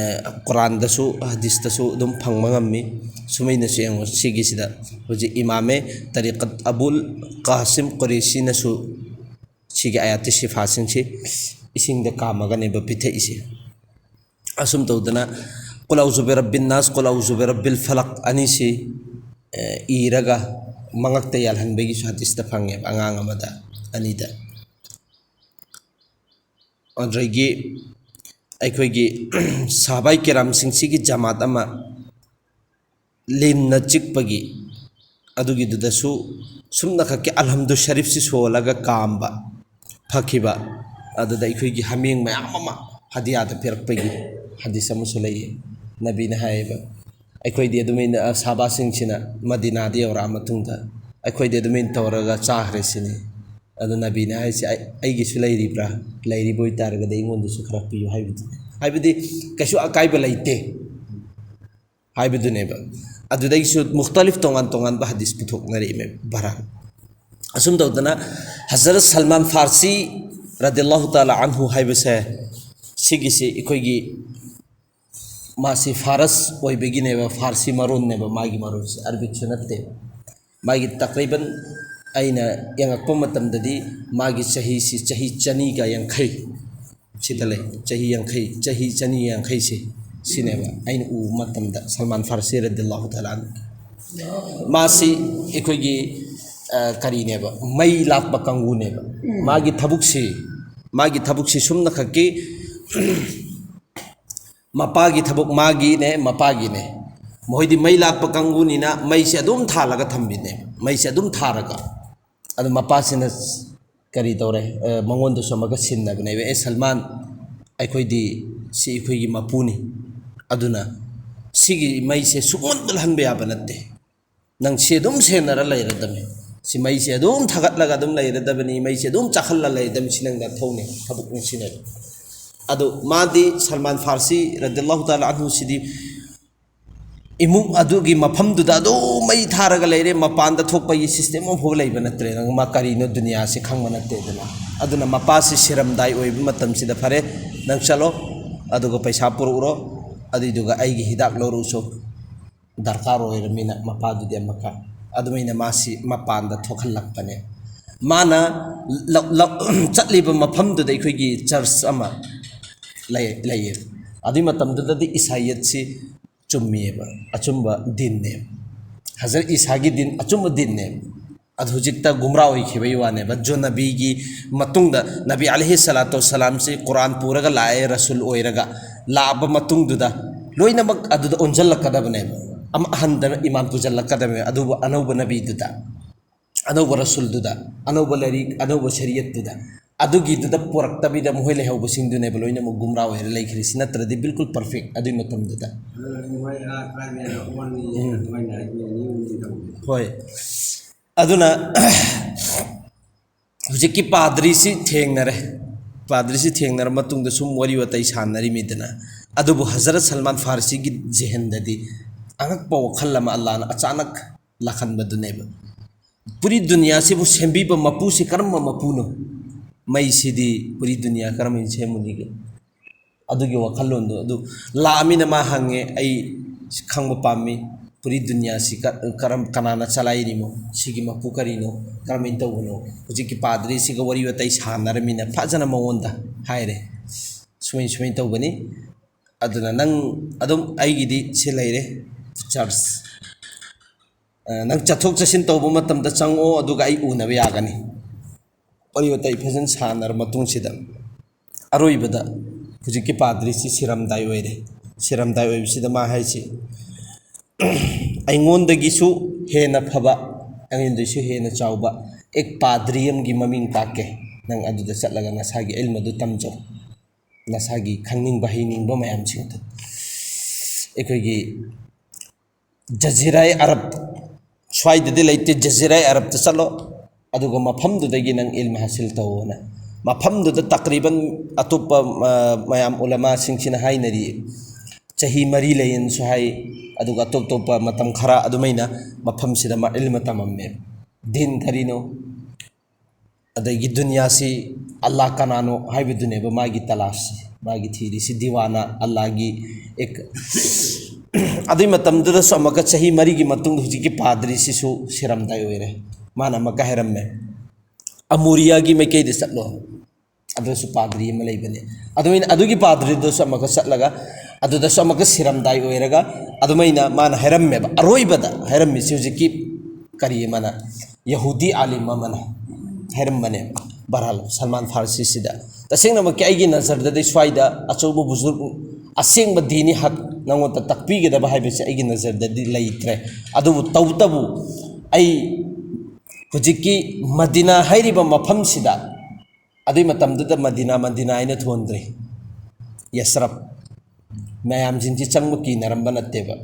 ꯀꯨꯔꯥꯟꯗꯁꯨ, ꯍꯗꯤꯁꯇꯁꯨ ꯑꯗꯨꯝ ꯐꯪꯕ ꯉꯝꯃꯤ꯫ ꯁꯨꯃꯩꯅꯁꯨ ꯌꯦꯡꯉꯣ, ꯁꯤꯒꯤꯁꯤꯗ ꯍꯧꯖꯤꯛ ꯏꯃꯥꯃꯦ ꯇꯔꯤꯀꯠ ꯑꯕꯨꯜ ꯀꯥꯁꯤꯝ ꯀꯨꯔꯦꯁꯤꯅꯁꯨ ꯁꯤꯒꯤ ꯑꯌꯥꯇꯤ ꯁꯤꯐꯥꯁꯤꯡꯁꯤ ꯏꯁꯤꯡꯗ ꯀꯥꯝꯃꯒꯅꯦꯕ ꯄꯤꯊꯛꯏꯁꯦ꯫ ꯑꯁꯨꯝ ꯇꯧꯗꯅ ꯀꯨꯜ ꯑꯎꯖꯨ ꯕꯤꯔꯕꯤꯟ ꯅꯥꯁ, ꯀꯨꯜ ꯑꯎꯖꯨ ꯕꯤꯔꯕꯤꯜ ꯐꯂꯛ ꯑꯅꯤꯁꯤ, ꯑꯦ, ꯏꯔꯒ ꯃꯉꯛꯇ ꯌꯥꯜꯍꯟꯕꯒꯤꯁꯨ ꯍꯗꯤꯁꯇ ꯐꯪꯉꯦꯕ, ꯑꯉꯥꯡ ꯑꯃꯗ, ꯑꯅꯤꯗ꯫ ꯑꯗꯨꯗꯒꯤ ꯑꯩꯈꯣꯏꯒꯤ ꯁꯍꯥꯕꯥꯏ ꯀꯤꯔꯥꯝꯁꯤꯡꯁꯤꯒꯤ ꯖꯃꯥꯠ ꯑꯃ ꯂꯤꯟꯅ ꯆꯤꯛꯄꯒꯤ, ꯑꯗꯨꯒꯤꯗꯨꯗꯁꯨ ꯁꯨꯝꯅꯈꯛꯀꯤ ꯑꯜꯍꯝꯗꯨ ꯁꯔꯤꯐꯁꯤ ꯁꯣꯜꯂꯒ ꯀꯥꯝꯕ, ꯐꯈꯤꯕ, ꯑꯗꯨꯗ ꯑꯩꯈꯣꯏꯒꯤ ꯍꯥꯃꯦꯡ ꯃꯌꯥꯝ ꯑꯃ ꯍꯗꯤꯌꯥꯗ ꯄꯤꯔꯛꯄꯒꯤ ꯍꯗꯤꯁ ꯑꯃꯁꯨ ꯂꯩꯌꯦ꯫ ꯅꯕꯤꯅ ꯍꯥꯏꯌꯦꯕ, ꯑꯩꯈꯣꯏꯗꯤ ꯑꯗꯨꯃꯥꯏꯅ, ꯑ, ꯁꯍꯥꯕꯥꯁꯤꯡꯁꯤꯅ ꯃꯗꯤꯅꯥꯗ ꯌꯧꯔꯛꯑ ꯃꯇꯨꯡꯗ ꯑꯩꯈꯣꯏꯗꯤ ꯑꯗꯨꯃꯥꯏꯅ ꯇꯧꯔꯒ ꯆꯥꯈ꯭ꯔꯦ ꯁꯤꯅꯤ꯫ ꯑꯗꯨ ꯅꯕꯤꯅ ꯍꯥꯏꯁꯦ, "ꯑꯩ-, ꯑꯩꯒꯤꯁꯨ ꯂꯩꯔꯤꯕ꯭ꯔꯥ? ꯂꯩꯔꯤꯕ ꯑꯣꯏꯇꯥꯔꯒꯗꯤ ꯑꯩꯉꯣꯟꯗꯁꯨ ꯈꯔ ꯄꯤꯌꯨ" ꯍꯥꯏꯕꯗꯨꯅꯤ꯫ ꯍꯥꯏꯕꯗꯤ ꯀꯩꯁꯨ ꯑꯀꯥꯏꯕ ꯂꯩꯇꯦ꯫ ꯍꯥꯏꯕꯗꯨꯅꯦꯕ꯫ ꯑꯗꯨꯗꯒꯤꯁꯨ ꯃꯨꯈꯇꯂꯤꯐ ꯇꯣꯉꯥꯟ ꯇꯣꯉꯥꯟꯕ ꯍꯗꯤꯁ ꯄꯨꯊꯣꯛꯅꯔꯛꯏꯃꯦ ꯚꯔꯥ꯫ ꯑꯁꯨꯝ ꯇꯧꯗꯅ ꯍꯖꯔꯠ ꯁꯜꯃꯥꯟ ꯐꯥꯔꯁꯤ ꯔꯗꯤꯌꯜꯂꯥꯍꯨ ꯇꯥꯂꯥ ꯑꯟꯍꯨ ꯍꯥꯏꯕꯁꯦ, ꯁꯤꯒꯤꯁꯤ ꯑꯩꯈꯣꯏꯒꯤ, ꯃꯥꯁꯤ ꯐꯥꯔꯁ ꯑꯣꯏꯕꯒꯤꯅꯦꯕ, ꯐꯥꯔꯁꯤ ꯃꯔꯣꯟꯅꯦꯕ, ꯃꯥꯒꯤ ꯃꯔꯣꯟꯁꯤ ꯑꯔꯕꯤꯛꯁꯨ ꯅꯠꯇꯦ꯫ ꯃꯥꯒꯤ ꯇꯛꯔꯤꯕꯟ ꯑꯩꯅ ꯌꯦꯡꯉꯛꯄ ꯃꯇꯝꯗꯗꯤ ꯃꯥꯒꯤ ꯆꯍꯤꯁꯤ ꯆꯍꯤ ꯆꯅꯤꯒ ꯌꯥꯡꯈꯩ ꯁꯤꯗ ꯂꯩ꯫ ꯆꯍꯤ ꯌꯥꯡꯈꯩ, ꯆꯍꯤ ꯆꯅꯤ ꯌꯥꯡꯈꯩꯁꯦ ꯁꯤꯅꯦꯕ ꯑꯩꯅ ꯎꯕ ꯃꯇꯝꯗ ꯁꯜꯃꯥꯟ ꯐꯥꯔꯁꯤ ꯔꯗꯤꯌꯜꯂꯥꯍꯨ ꯇꯥꯂꯥ ꯑꯟꯍꯨ꯫ ꯃꯥꯁꯤ ꯑꯩꯈꯣꯏꯒꯤ, ꯑ, ꯀꯔꯤꯅꯦꯕ, ꯃꯩ ꯂꯥꯠꯄ ꯀꯥꯡꯕꯨꯅꯦꯕ꯫ ꯃꯥꯒꯤ ꯊꯕꯛꯁꯤ, ꯃꯥꯒꯤ ꯊꯕꯛꯁꯤ ꯁꯨꯝꯅꯈꯛꯀꯤ ꯃꯄꯥꯒꯤ ꯊꯕꯛ ꯃꯥꯒꯤꯅꯦ, ꯃꯄꯥꯒꯤꯅꯦ꯫ ꯃꯈꯣꯏꯗꯤ ꯃꯩ ꯂꯥꯠꯄ ꯀꯥꯡꯕꯨꯅꯤꯅ ꯃꯩꯁꯦ ꯑꯗꯨꯝ ꯊꯥꯜꯂꯒ ꯊꯝꯕꯤꯅꯦ, ꯃꯩꯁꯦ ꯑꯗꯨꯝ ꯊꯥꯔꯒ꯫ ꯑꯗꯨ ꯃꯄꯥꯁꯤꯅ ꯀꯔꯤ ꯇꯧꯔꯦ? ꯑ, ꯃꯉꯣꯟꯗꯁꯨ ꯑꯃꯨꯛꯀ ꯁꯤꯟꯅꯕꯅꯦꯕ, "ꯑꯦ ꯁꯜꯃꯥꯟ, ꯑꯩꯈꯣꯏꯗꯤ ꯁꯤ ꯑꯩꯈꯣꯏꯒꯤ ꯃꯄꯨꯅꯤ, ꯑꯗꯨꯅ ꯁꯤꯒꯤ ꯃꯩꯁꯦ ꯁꯨꯡꯃꯨꯠ ꯃꯨꯠꯍꯟꯕ ꯌꯥꯕ ꯅꯠꯇꯦ꯫ ꯅꯪ ꯁꯤ ꯑꯗꯨꯝ ꯁꯦꯟꯅꯔ ꯂꯩꯔꯗꯕꯅꯤ, ꯁꯤ ꯃꯩꯁꯦ ꯑꯗꯨꯝ ꯊꯥꯒꯠꯂꯒ ꯑꯗꯨꯝ ꯂꯩꯔꯗꯕꯅꯤ, ꯃꯩꯁꯦ ꯑꯗꯨꯝ ꯆꯥꯛꯍꯜꯂ ꯂꯩꯔꯗꯕꯅꯤ, ꯁꯤ ꯅꯪ ꯅꯊꯧꯅꯤ, ꯊꯕꯛꯅꯤ", ꯁꯤꯅꯦꯕ꯫ ꯑꯗꯣ ꯃꯥꯗꯤ, ꯁꯜꯃꯥꯟ ꯐꯥꯔꯁꯤ ꯔꯗꯤꯌꯜꯂꯥꯍꯨ ꯇꯥꯂꯥ ꯑꯟꯍꯨꯁꯤꯗꯤ ꯏꯃꯨꯡ ꯑꯗꯨꯒꯤ ꯃꯐꯝꯗꯨꯗ ꯑꯗꯨꯝ ꯃꯩ ꯊꯥꯔꯒ ꯂꯩꯔꯦ, ꯃꯄꯥꯟꯗ ꯊꯣꯛꯄꯒꯤ ꯁꯤꯁꯇꯦꯝ ꯑꯃꯐꯥꯎ ꯂꯩꯕ ꯅꯠꯇ꯭ꯔꯦ꯫ ꯅꯪ ꯃꯥ ꯀꯔꯤꯅꯣ ꯗꯨꯅꯤꯌꯥꯁꯤ ꯈꯪꯕ ꯅꯠꯇꯦꯗꯅ꯫ ꯑꯗꯨꯅ ꯃꯄꯥꯁꯤ ꯁꯤꯔꯝꯗꯥꯏ ꯑꯣꯏꯕ ꯃꯇꯝꯁꯤꯗ, "ꯐꯔꯦ, ꯅꯪ ꯆꯠꯂꯣ, ꯑꯗꯨꯒ ꯄꯩꯁꯥ ꯄꯨꯔꯛꯎꯔꯣ, ꯑꯗꯨꯏꯗꯨꯒ ꯑꯩꯒꯤ ꯍꯤꯗꯥꯛ ꯂꯧꯔꯛꯎꯁꯨ", ꯗꯔꯀꯥꯔ ꯑꯣꯏꯔꯃꯤꯅ ꯃꯄꯥꯗꯨꯗꯤ ꯑꯃꯨꯛꯀ ꯑꯗꯨꯃꯥꯏꯅ ꯃꯥꯁꯤ ꯃꯄꯥꯟꯗ ꯊꯣꯛꯍꯜꯂꯛꯄꯅꯦ꯫ ꯃꯥꯅ ꯂ-, ꯂ-, ꯆꯠꯂꯤꯕ ꯃꯐꯝꯗꯨꯗ ꯑꯩꯈꯣꯏꯒꯤ ꯆꯔꯆ ꯑꯃ ꯂꯩ-, ꯂꯩꯌꯦ꯫ ꯑꯗꯨꯏ ꯃꯇꯝꯗꯨꯗꯗꯤ ꯏꯁꯥꯏꯌꯠꯁꯤ ꯆꯨꯝꯃꯤꯑꯕ, ꯑꯆꯨꯝꯕ ꯗꯤꯟꯅꯦꯕ꯫ ꯍꯖꯔꯠ ꯏꯁꯥꯒꯤ ꯗꯤꯟ ꯑꯆꯨꯝꯕ ꯗꯤꯟꯅꯦꯕ꯫ ꯑꯗꯨ ꯍꯧꯖꯤꯛꯇ ꯒꯨꯝꯔꯥ ꯑꯣꯏꯈꯤꯕꯒꯤ ꯋꯥꯅꯦꯕ꯫ ꯖꯣ ꯅꯕꯤꯒꯤ ꯃꯇꯨꯡꯗ, ꯅꯕꯤ ꯑꯂꯩꯍꯤ ꯁꯂꯥꯇꯨ ꯋꯁꯁꯂꯥꯝꯁꯤ ꯀꯨꯔꯥꯟ ꯄꯨꯔꯒ ꯂꯥꯛꯑꯦ, ꯔꯁꯨꯜ ꯑꯣꯏꯔꯒ ꯂꯥꯛꯑꯕ ꯃꯇꯨꯡꯗꯨꯗ ꯂꯣꯏꯅꯃꯛ ꯑꯗꯨꯗ ꯑꯣꯟꯁꯤꯜꯂꯛꯀꯗꯕꯅꯦꯕ꯫ ꯑꯃ ꯑꯍꯟꯗꯅ ꯏꯃꯥꯟ ꯄꯨꯁꯤꯜꯂꯛꯀꯗꯕꯅꯦꯕ, ꯑꯗꯨꯕꯨ ꯑꯅꯧꯕ ꯅꯕꯤꯗꯨꯗ, ꯑꯅꯧꯕ ꯔꯁꯨꯜꯗꯨꯗ, ꯑꯅꯧꯕ ꯂꯥꯏꯔꯤꯛ, ꯑꯅꯧꯕ ꯁꯔꯤꯌꯠꯇꯨꯗ꯫ ꯑꯗꯨꯒꯤꯗꯨꯗ ꯄꯨꯔꯛꯇꯕꯤꯗ ꯃꯈꯣꯏ ꯂꯩꯍꯧꯕꯁꯤꯡꯗꯨꯅꯦꯕ ꯂꯣꯏꯅꯃꯛ ꯒꯨꯝꯔꯥ ꯑꯣꯏꯔ ꯂꯩꯈ꯭ꯔꯤꯁꯤ, ꯅꯠꯇ꯭ꯔꯗꯤ ꯕꯤꯜꯀꯨꯜ ꯄꯔꯐꯦꯛ ꯑꯗꯨꯒꯤ ꯃꯇꯝꯗꯨꯗ꯫ ꯍꯣꯏ꯫ ꯑꯗꯨꯅ ꯍꯧꯖꯤꯛꯀꯤ ꯄꯥꯗ꯭ꯔꯤꯁꯤ ꯊꯦꯡꯅꯔꯦ꯫ ꯄꯥꯗ꯭ꯔꯤꯁꯤ ꯊꯦꯡꯅꯔ ꯃꯇꯨꯡꯗ ꯁꯨꯝ ꯋꯥꯔꯤ ꯋꯥꯇꯥꯏ ꯁꯥꯟꯅꯔꯤꯃꯤꯗꯅ꯫ ꯑꯗꯨꯕꯨ ꯍꯖꯔꯠ ꯁꯜꯃꯥꯟ ꯐꯥꯔꯁꯤꯒꯤ ꯖꯦꯍꯟꯗꯗꯤ ꯑꯉꯛꯄ ꯋꯥꯈꯜ ꯑꯃ ꯑꯜꯂꯥꯅ ꯑꯆꯥꯅꯛ ꯂꯥꯛꯍꯟꯕꯗꯨꯅꯦꯕ꯫ ꯄꯨꯔꯤ ꯗꯨꯅꯤꯌꯥꯁꯤꯕꯨ ꯁꯦꯝꯕꯤꯕ ꯃꯄꯨꯁꯤ ꯀꯔꯝꯕ ꯃꯄꯨꯅꯣ? ꯃꯩꯁꯤꯗꯤ ꯄꯨꯔꯤ ꯗꯨꯅꯤꯌꯥ ꯀꯔꯝꯍꯥꯏꯅ ꯁꯦꯝꯃꯨꯅꯤꯒꯦ? ꯑꯗꯨꯒꯤ ꯋꯥꯈꯜꯂꯣꯟꯗꯣ ꯑꯗꯨ ꯂꯥꯛꯑꯃꯤꯅ ꯃꯥ ꯍꯪꯉꯦ, "ꯑꯩ ꯈꯪꯕ ꯄꯥꯝꯃꯤ, ꯄꯨꯔꯤ ꯗꯨꯅꯤꯌꯥꯁꯤ ꯀ-, ꯀꯔꯝ, ꯀꯅꯥꯅ ꯆꯂꯥꯏꯔꯤꯃꯣ? ꯁꯤꯒꯤ ꯃꯄꯨ ꯀꯔꯤꯅꯣ? ꯀꯔꯝꯍꯥꯏꯅ ꯇꯧꯕꯅꯣ?" ꯍꯧꯖꯤꯛꯀꯤ ꯄꯥꯗ꯭ꯔꯤꯁꯤꯒ ꯋꯥꯔꯤ ꯋꯥꯇꯥꯏ ꯁꯥꯟꯅꯔꯃꯤꯅ ꯐꯖꯅ ꯃꯉꯣꯟꯗ ꯍꯥꯏꯔꯦ, "ꯁꯨꯃꯥꯏ ꯁꯨꯃꯥꯏꯅ ꯇꯧꯕꯅꯤ, ꯑꯗꯨꯅ ꯅꯪ ꯑꯗꯨꯝ ꯑꯩꯒꯤꯗꯤ ꯁꯤ ꯂꯩꯔꯦ, ꯆꯔꯆ, ꯑ, ꯅꯪ ꯆꯠꯊꯣꯛ ꯆꯠꯁꯤꯟ ꯇꯧꯕ ꯃꯇꯝꯗ ꯆꯪꯉꯛꯑꯣ, ꯑꯗꯨꯒ ꯑꯩ ꯎꯅꯕ ꯌꯥꯒꯅꯤ꯫" ꯋꯥꯔꯤ ꯋꯥꯇꯥꯏ ꯐꯖꯅ ꯁꯥꯟꯅꯔ ꯃꯇꯨꯡꯁꯤꯗ ꯑꯔꯣꯏꯕꯗ ꯍꯧꯖꯤꯛꯀꯤ ꯄꯥꯗ꯭ꯔꯤꯁꯤ ꯁꯤꯔꯝꯗꯥꯏ ꯑꯣꯏꯔꯦ꯫ ꯁꯤꯔꯝꯗꯥꯏ ꯑꯣꯏꯕꯁꯤꯗ ꯃꯥ ꯍꯥꯏꯁꯤ, "ꯑꯩꯉꯣꯟꯗꯒꯤꯁꯨ ꯍꯦꯟꯅ ꯐꯕ, ꯑꯩꯉꯣꯟꯗꯒꯤꯁꯨ ꯍꯦꯟꯅ ꯆꯥꯎꯕ ꯑꯦꯛ ꯄꯥꯗ꯭ꯔꯤ ꯑꯃꯒꯤ ꯃꯃꯤꯡ ꯇꯥꯛꯀꯦ, ꯅꯪ ꯑꯗꯨꯗ ꯆꯠꯂꯒ ꯅꯁꯥꯒꯤ ꯏꯜꯃꯗꯨ ꯇꯝꯖꯧ, ꯅꯁꯥꯒꯤ ꯈꯪꯅꯤꯡꯕ ꯍꯩꯅꯤꯡꯕ ꯃꯌꯥꯝꯁꯤꯡꯗꯨ꯫ ꯑꯩꯈꯣꯏꯒꯤ ꯖꯖꯤꯔꯥꯏ ꯑꯔꯕ ꯁ꯭ꯋꯥꯏꯗꯗꯤ ꯂꯩꯇꯦ, ꯖꯖꯤꯔꯥꯏ ꯑꯔꯕꯇ ꯆꯠꯂꯣ, ꯑꯗꯨꯒ ꯃꯐꯝꯗꯨꯗꯒꯤ ꯅꯪ ꯏꯜꯝ ꯍꯥꯁꯤꯜ ꯇꯧꯑꯣꯅ꯫" ꯃꯐꯝꯗꯨꯗ ꯇꯛꯔꯤꯕꯟ ꯑꯇꯣꯞꯄ, ꯑ, ꯃꯌꯥꯝ ꯎꯂꯃꯥꯁꯤꯡꯁꯤꯅ ꯍꯥꯏꯅꯔꯤ, ꯆꯍꯤ ꯃꯔꯤ ꯂꯩꯌꯦꯅꯁꯨ ꯍꯥꯏ, ꯑꯗꯨꯒ ꯑꯇꯣꯞ ꯑꯇꯣꯞꯄ ꯃꯇꯝ ꯈꯔ ꯑꯗꯨꯃꯥꯏꯅ ꯃꯐꯝꯁꯤꯗ ꯃꯥ ꯏꯜꯝ ꯇꯝꯃꯝꯃꯦ꯫ ꯗꯤꯟ ꯀꯔꯤꯅꯣ? ꯑꯗꯒꯤ ꯗꯨꯅꯤꯌꯥꯁꯤ ꯑꯜꯂꯥ ꯀꯅꯥꯅꯣ ꯍꯥꯏꯕꯗꯨꯅꯦꯕ ꯃꯥꯒꯤ ꯇꯂꯥꯁꯁꯤ, ꯃꯥꯒꯤ ꯊꯤꯔꯤꯁꯤ, ꯗꯤꯋꯥꯅ ꯑꯜꯂꯥꯒꯤ ꯑꯦꯛ-, ꯑꯗꯨꯏ ꯃꯇꯝꯗꯨꯗꯁꯨ ꯑꯃꯨꯛꯀ ꯆꯍꯤ ꯃꯔꯤꯒꯤ ꯃꯇꯨꯡꯗ ꯍꯧꯖꯤꯛꯀꯤ ꯄꯥꯗ꯭ꯔꯤꯁꯤꯁꯨ ꯁꯤꯔꯝꯗꯥꯏ ꯑꯣꯏꯔꯦ꯫ ꯃꯥꯅ ꯑꯃꯨꯛꯀ ꯍꯥꯏꯔꯝꯃꯦ, "ꯑꯃꯨꯔꯤꯌꯥꯒꯤ ꯃꯥꯏꯀꯩꯗ ꯆꯠꯂꯣ, ꯑꯗꯨꯁꯨ ꯄꯥꯗ꯭ꯔꯤ ꯑꯃ ꯂꯩꯕꯅꯦ꯫" ꯑꯗꯨꯃꯥꯏꯅ ꯑꯗꯨꯒꯤ ꯄꯥꯗ꯭ꯔꯤꯗꯨꯁꯨ ꯑꯃꯨꯛꯀ ꯆꯠꯂꯒ ꯑꯗꯨꯗꯁꯨ ꯑꯃꯨꯛꯀ ꯁꯤꯔꯝꯗꯥꯏ ꯑꯣꯏꯔꯒ ꯑꯗꯨꯃꯥꯏꯅ ꯃꯥꯅ ꯍꯥꯏꯔꯝꯃꯦꯕ꯫ ꯑꯔꯣꯏꯕꯗ ꯍꯥꯏꯔꯝꯃꯤꯁꯤ ꯍꯧꯖꯤꯛꯀꯤ ꯀꯔꯤ ꯑꯃꯅ, ꯌꯍꯨꯗꯤ ꯑꯥꯂꯤꯝ ꯑꯃꯅ ꯍꯥꯏꯔꯝꯕꯅꯦ꯫ ꯕꯍꯔꯍꯥꯜ, ꯁꯜꯃꯥꯟ ꯐꯥꯔꯁꯤꯁꯤꯗ ꯇꯁꯦꯡꯅꯃꯛꯀꯤ ꯑꯩꯒꯤ ꯅꯖꯔꯗꯗꯤ ꯁ꯭ꯋꯥꯏꯗ ꯑꯆꯧꯕ ꯕꯨꯖꯨꯔ, ꯑꯁꯦꯡꯕ ꯗꯤꯅꯤ ꯍꯛ ꯅꯉꯣꯟꯗ ꯇꯥꯛꯄꯤꯒꯗꯕ ꯍꯥꯏꯕꯁꯦ ꯑꯩꯒꯤ ꯅꯖꯔꯗꯗꯤ ꯂꯩꯇ꯭ꯔꯦ꯫ ꯑꯗꯨꯕꯨ ꯇꯧꯕꯇꯕꯨ ꯑꯩ ꯍꯧꯖꯤꯛꯀꯤ ꯃꯗꯤꯅꯥ ꯍꯥꯏꯔꯤꯕ ꯃꯐꯝꯁꯤꯗ, ꯑꯗꯨꯏ ꯃꯇꯝꯗꯨꯗ ꯃꯗꯤꯅꯥ, ꯃꯗꯤꯅꯥ ꯍꯥꯏꯅ ꯊꯣꯟꯗ꯭ꯔꯤ, ꯌꯁꯔꯕ꯫ ꯃꯌꯥꯝꯁꯤꯡꯁꯤ ꯆꯪꯕ ꯀꯤꯅꯔꯝꯕ ꯅꯠꯇꯦꯕ꯫